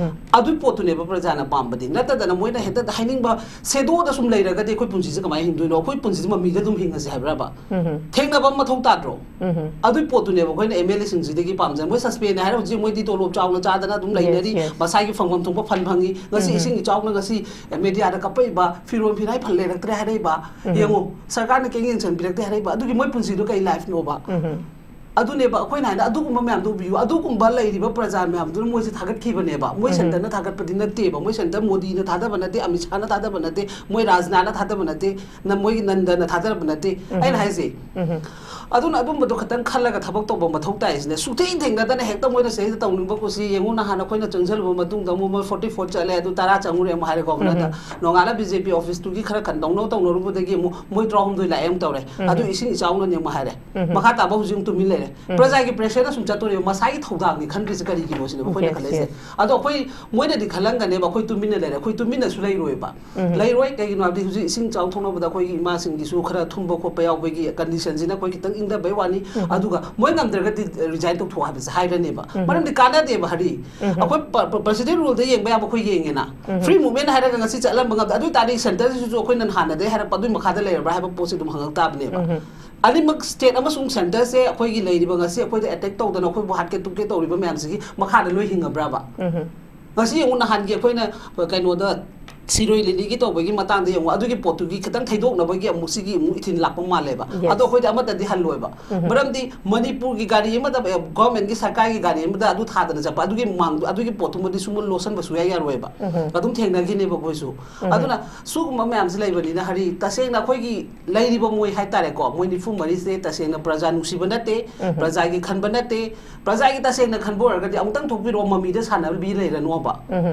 ꯑꯗꯨꯒꯤ ꯄꯣꯠꯇꯨꯅꯦꯕ ꯄ꯭ꯔꯖꯥꯅ ꯄꯥꯝꯕꯗꯤ, ꯅꯠꯇꯗꯅ ꯃꯣꯏꯅ ꯍꯦꯛꯇ ꯍꯥꯏꯅꯤꯡꯕ ꯁꯦꯗꯣꯗ ꯁꯨꯝ ꯂꯩꯔꯒꯗꯤ ꯑꯩꯈꯣꯏ ꯄꯨꯟꯁꯤꯁꯦ ꯀꯃꯥꯏꯅ ꯍꯤꯡꯗꯣꯏꯅꯣ? ꯑꯩꯈꯣꯏ ꯄꯨꯟꯁꯤꯁꯦ ꯃꯃꯤꯗ ꯑꯗꯨꯝ ꯍꯤꯡꯉꯁꯦ ꯍꯥꯏꯕ꯭ꯔꯕ? ꯊꯦꯡꯅꯕ ꯑꯃ ꯃꯊꯧ ꯇꯥꯗ꯭ꯔꯣ? ꯑꯗꯨꯒꯤ ꯄꯣꯠꯇꯨꯅꯦꯕ ꯑꯩꯈꯣꯏꯅ ꯑꯦꯝ ꯑꯦꯜ ꯑꯦꯁꯤꯡꯁꯤꯗꯒꯤ ꯄꯥꯝꯖꯩ꯫ ꯃꯣꯏ ꯁꯁꯄꯦꯟꯅꯦ ꯍꯥꯏꯔ ꯍꯧꯖꯤꯛ ꯃꯣꯏꯗꯤ ꯇꯣꯂꯣꯞ ꯆꯥꯎꯅ ꯆꯥꯗꯅ ꯑꯗꯨꯝ ꯂꯩꯅꯔꯤ, ꯃꯁꯥꯒꯤ ꯐꯪꯐꯝ ꯊꯣꯛꯄ ꯐꯟ ꯐꯪꯉꯤ꯫ ꯉꯁꯤ ꯏꯁꯤꯡ ꯏꯆꯥꯎꯅ ꯉꯁꯤ ꯃꯦꯗꯤꯌꯥꯗ ꯀꯞꯄꯛꯏꯕ, ꯐꯤꯔꯣꯜ ꯐꯤꯅꯥꯏ ꯐ ꯂꯩꯔꯛꯇ꯭ꯔꯦ ꯍꯥꯏꯔꯛꯏꯕ꯫ ꯌꯦꯡꯉꯣ, ꯁꯔꯀꯥꯔꯅ ꯀꯩꯝ ꯌꯦꯡꯁꯤꯟꯕꯤꯔꯛꯇꯦ ꯍꯥꯏꯔꯛꯏꯕ꯫ ꯑꯗꯨꯒꯤ ꯃꯣꯏ ꯄꯨꯟꯁꯤꯗꯣ ꯀꯩ ꯂꯥꯏꯐꯅꯣꯕ? ꯑꯗꯨꯅꯦꯕ ꯑꯩꯈꯣꯏꯅ ꯍꯥꯏꯅ ꯑꯗꯨꯒꯨꯝꯕ ꯃꯌꯥꯝꯗꯣ ꯎꯕꯤꯌꯨ, ꯑꯗꯨꯒꯨꯝꯕ ꯂꯩꯔꯤꯕ ꯄ꯭ꯔꯖꯥ ꯃꯌꯥꯝꯗꯨꯅ ꯃꯣꯏꯁꯦ ꯊꯥꯒꯠꯈꯤꯕꯅꯦꯕ꯫ ꯃꯣꯏ ꯁꯦꯟꯇꯔꯅ ꯊꯥꯒꯠꯄꯗꯤ ꯅꯠꯇꯦꯕ, ꯃꯣꯏ ꯁꯦꯟꯇꯔ ꯃꯣꯗꯤꯅ ꯊꯥꯗꯕ ꯅꯠꯇꯦ, ꯑꯃꯤꯠ ꯁꯥꯍꯅ ꯊꯥꯗꯕ ꯅꯠꯇꯦ, ꯃꯣꯏ ꯔꯥꯖꯅꯥꯅ ꯊꯥꯗꯕ ꯅꯠꯇꯦ, ꯅ-, ꯃꯣꯏꯒꯤ ꯅꯟꯗꯅ ꯊꯥꯗꯔꯕ ꯅꯠꯇꯦ꯫ ꯑꯩꯅ ꯍꯥꯏꯁꯦ, ꯑꯗꯨꯅ ꯑꯗꯨꯝꯕꯗꯣ ꯈꯇꯪ ꯈꯜꯂꯒ ꯊꯕꯛ ꯇꯧꯕ ꯃꯊꯧ ꯇꯥꯏꯁꯤꯅꯦ꯫ ꯁꯨꯛꯊꯦꯡ ꯊꯦꯡꯅꯗꯅ ꯍꯦꯛꯇ ꯃꯣꯏꯅ ꯁꯤꯗꯩꯗ ꯇꯧꯅꯤꯡꯕ ꯀꯨꯁꯤ꯫ ꯌꯦꯡꯉꯨ, ꯅꯍꯥꯟ ꯑꯩꯈꯣꯏꯅ ꯆꯪꯁꯤꯜꯂꯨꯕ ꯃꯇꯨꯡꯗ ꯑꯃꯨꯛ ꯃꯣꯏ ꯐꯣꯔꯇꯤ ꯐꯣꯔ ꯆꯠꯂꯦ, ꯑꯗꯨ ꯇꯔꯥ ꯆꯪꯉꯨꯔꯦ ꯑꯃꯨꯛ ꯍꯥꯏꯔꯦ ꯒꯣꯕꯔꯅꯔꯗ꯫ ꯅꯣꯡꯉꯥꯜꯂ ꯕꯤ ꯖꯦ ꯄꯤ ꯑꯣꯐꯤꯁꯇꯨꯒꯤ ꯈꯔ ꯀꯟꯗꯧꯅ ꯇꯧꯅꯔꯨꯕꯗꯒꯤ ꯑꯃꯨꯛ ꯃꯣꯏ ꯇꯔꯥꯍꯨꯝꯗꯣꯏ ꯂꯥꯛꯑꯦ ꯑꯃꯨꯛ ꯇꯧꯔꯦ꯫ ꯑꯗꯨ ꯏꯁꯤꯡ ꯏꯆꯥꯎꯅꯅꯦ ꯑꯃꯨꯛ ꯍꯥꯏꯔꯦ꯫ ꯃꯈꯥ ꯇꯥꯕ ꯍꯧꯖꯤꯛ ꯑꯃꯨꯛ ꯇꯨꯃꯤꯟ ꯂꯩꯔꯦ꯫ ꯄ꯭ꯔꯖꯥꯒꯤ ꯄ꯭ꯔꯦꯁꯔꯗ ꯁꯨꯝ ꯆꯠꯇꯣꯔꯦꯕ, ꯃꯁꯥꯒꯤ ꯊꯧꯗꯥꯡꯅꯤ ꯈꯟꯗ꯭ꯔꯤꯁꯦ ꯀꯔꯤꯒꯤꯅꯣ ꯁꯤꯅꯦꯕ ꯑꯩꯈꯣꯏꯅ ꯈꯜꯂꯛꯏꯁꯦ꯫ ꯑꯗꯣ ꯑꯩꯈꯣꯏ, ꯃꯣꯏꯅꯗꯤ ꯈꯜꯂꯝꯒꯅꯦꯕ ꯑꯩꯈꯣꯏ ꯇꯨꯃꯤꯟꯅ ꯂꯩꯔꯦ, ꯑꯩꯈꯣꯏ ꯇꯨꯃꯤꯟꯅꯁꯨ ꯂꯩꯔꯣꯏꯕ꯫ ꯂꯩꯔꯣꯏ꯫ ꯀꯩꯒꯤꯅꯣ ꯍꯥꯏꯕꯗꯤ ꯍꯧꯖꯤꯛ ꯏꯁꯤꯡ ꯏꯆꯥꯎ ꯊꯣꯛꯅꯕꯗ ꯑꯩꯈꯣꯏꯒꯤ ꯏꯃꯥꯁꯤꯡꯒꯤꯁꯨ ꯈꯔ ꯊꯨꯝꯕ ꯈꯣꯠꯄ ꯌꯥꯎꯕꯒꯤ ꯀꯟꯗꯤꯁꯟꯁꯤꯅ ꯑꯩꯈꯣꯏ ꯈꯤꯇꯪ ꯏꯪꯊꯕꯩ ꯋꯥꯅꯤ꯫ ꯑꯗꯨꯒ ꯃꯣꯏ ꯉꯝꯗ꯭ꯔꯒꯗꯤ ꯔꯤꯖꯥꯏꯟ ꯇꯧꯊꯣꯛꯑꯣ ꯍꯥꯏꯕꯁꯦ ꯍꯥꯏꯔꯅꯦꯕ꯫ ꯃꯔꯝꯗꯤ ꯀꯥꯟꯅꯗꯦꯕ꯫ ꯍꯥꯏꯗꯤ ꯑꯩꯈꯣꯏ ꯄ-, ꯄ-, ꯄ꯭ꯔꯁꯤꯗꯦꯟ ꯔꯨꯜꯗ ꯌꯦꯡꯕ ꯌꯥꯕ ꯑꯩꯈꯣꯏ ꯌꯦꯡꯉꯦꯅ꯫ ꯐ꯭ꯔꯤ ꯃꯨꯚꯃꯦꯟ ꯍꯥꯏꯔꯒ ꯉꯁꯤ ꯆꯠꯂꯝꯕ ꯉꯝꯗꯦ꯫ ꯑꯗꯨ ꯑꯣꯏ ꯇꯥꯔꯗꯤ ꯁꯦꯟꯇꯔꯁꯤꯁꯨ ꯑꯩꯈꯣꯏꯅ ꯍꯥꯟꯅꯗꯩ ꯍꯥꯏꯔꯛꯄ ꯑꯗꯨꯒꯤ ꯃꯈꯥꯗ ꯂꯩꯔꯕ꯭ꯔꯥ ꯍꯥꯏꯕ ꯄꯣꯠꯁꯦ ꯑꯗꯨꯝ ꯍꯪꯉꯛ ꯇꯥꯕꯅꯦꯕ꯫ ꯑꯅꯤꯃꯛ ꯁ꯭ꯇꯦꯠ ꯑꯃꯁꯨꯡ ꯁꯦꯟꯇꯔꯁꯦ ꯑꯩꯈꯣꯏꯒꯤ ꯂꯩꯔꯤꯕ ꯉꯁꯤ ꯑꯩꯈꯣꯏꯗ ꯑꯦꯇꯦꯛ ꯇꯧꯗꯅ ꯑꯩꯈꯣꯏꯕꯨ ꯍꯥꯠꯀꯦ ꯇꯨꯞꯀꯦ ꯇꯧꯔꯤꯕ ꯃꯌꯥꯝꯁꯤꯒꯤ ꯃꯈꯥꯗ ꯂꯣꯏ ꯍꯤꯡꯉꯕ꯭ꯔꯕ? ꯉꯁꯤ ꯌꯦꯡꯉꯨ, ꯅꯍꯥꯟꯒꯤ ꯑꯩꯈꯣꯏꯅ ꯀꯩꯅꯣꯗ ꯁꯤꯔꯣꯏ ꯂꯤꯂꯤꯒꯤ ꯇꯧꯕꯒꯤ ꯃꯇꯥꯡꯗ ꯌꯦꯡꯉꯨ, ꯑꯗꯨꯒꯤ ꯄꯣꯠꯇꯨꯒꯤ ꯈꯤꯇꯪ ꯊꯩꯗꯣꯛꯅꯕꯒꯤ ꯑꯃꯨꯛ ꯁꯤꯒꯤ ꯑꯃꯨꯛ ꯏꯊꯤꯜ ꯂꯥꯛꯄ ꯃꯥꯜꯂꯦꯕ꯫ Yes. ꯑꯗꯣ ꯑꯩꯈꯣꯏꯗꯤ ꯑꯃꯠꯇꯗꯤ ꯍꯜꯂꯣꯏꯕ꯫ ꯃꯔꯝꯗꯤ ꯃꯅꯤꯄꯨꯔꯒꯤ ꯒꯥꯔꯤ ꯑꯃꯗ, ꯒꯣꯔꯃꯦꯟꯒꯤ ꯁꯔꯀꯥꯔꯒꯤ ꯒꯥꯔꯤ ꯑꯃꯗ ꯑꯗꯨ ꯊꯥꯗꯅ ꯆꯠꯄ, ꯑꯗꯨꯒꯤ ꯃꯥꯡꯗ, ꯑꯗꯨꯒꯤ ꯄꯣꯠꯇꯨꯃꯗꯤ ꯁꯨꯝ ꯂꯣꯠꯁꯟꯕ ꯁꯨꯡꯌꯥ ꯌꯥꯔꯣꯏꯕ꯫ ꯑꯗꯨꯝ ꯊꯦꯡꯅꯈꯤꯅꯦꯕ ꯑꯩꯈꯣꯏꯁꯨ꯫ ꯑꯗꯨꯅ ꯁꯤꯒꯨꯝꯕ ꯃꯌꯥꯝꯁꯤ ꯂꯩꯕꯅꯤꯅ, ꯍꯥꯏꯗꯤ ꯇꯁꯦꯡꯅ ꯑꯩꯈꯣꯏꯒꯤ ꯂꯩꯔꯤꯕ ꯃꯣꯏ ꯍꯥꯏꯇꯥꯔꯦꯀꯣ, ꯃꯣꯏ ꯅꯤꯐꯨ ꯃꯔꯤꯁꯦ ꯇꯁꯦꯡꯅ ꯄ꯭ꯔꯖꯥ ꯅꯨꯡꯁꯤꯕ ꯅꯠꯇꯦ, ꯄ꯭ꯔꯖꯥꯒꯤ ꯈꯟꯕ ꯅꯠꯇꯦ꯫ ꯄ꯭ꯔꯖꯥꯒꯤ ꯇꯁꯦꯡꯅ ꯈꯟꯕ ꯑꯣꯏꯔꯒꯗꯤ ꯑꯃꯨꯛꯇꯪ ꯊꯣꯛꯄꯤꯔꯛꯑꯣ, ꯃꯃꯤꯗ ꯁꯥꯟꯅꯕꯤ ꯂꯩꯔꯅꯣꯕ꯫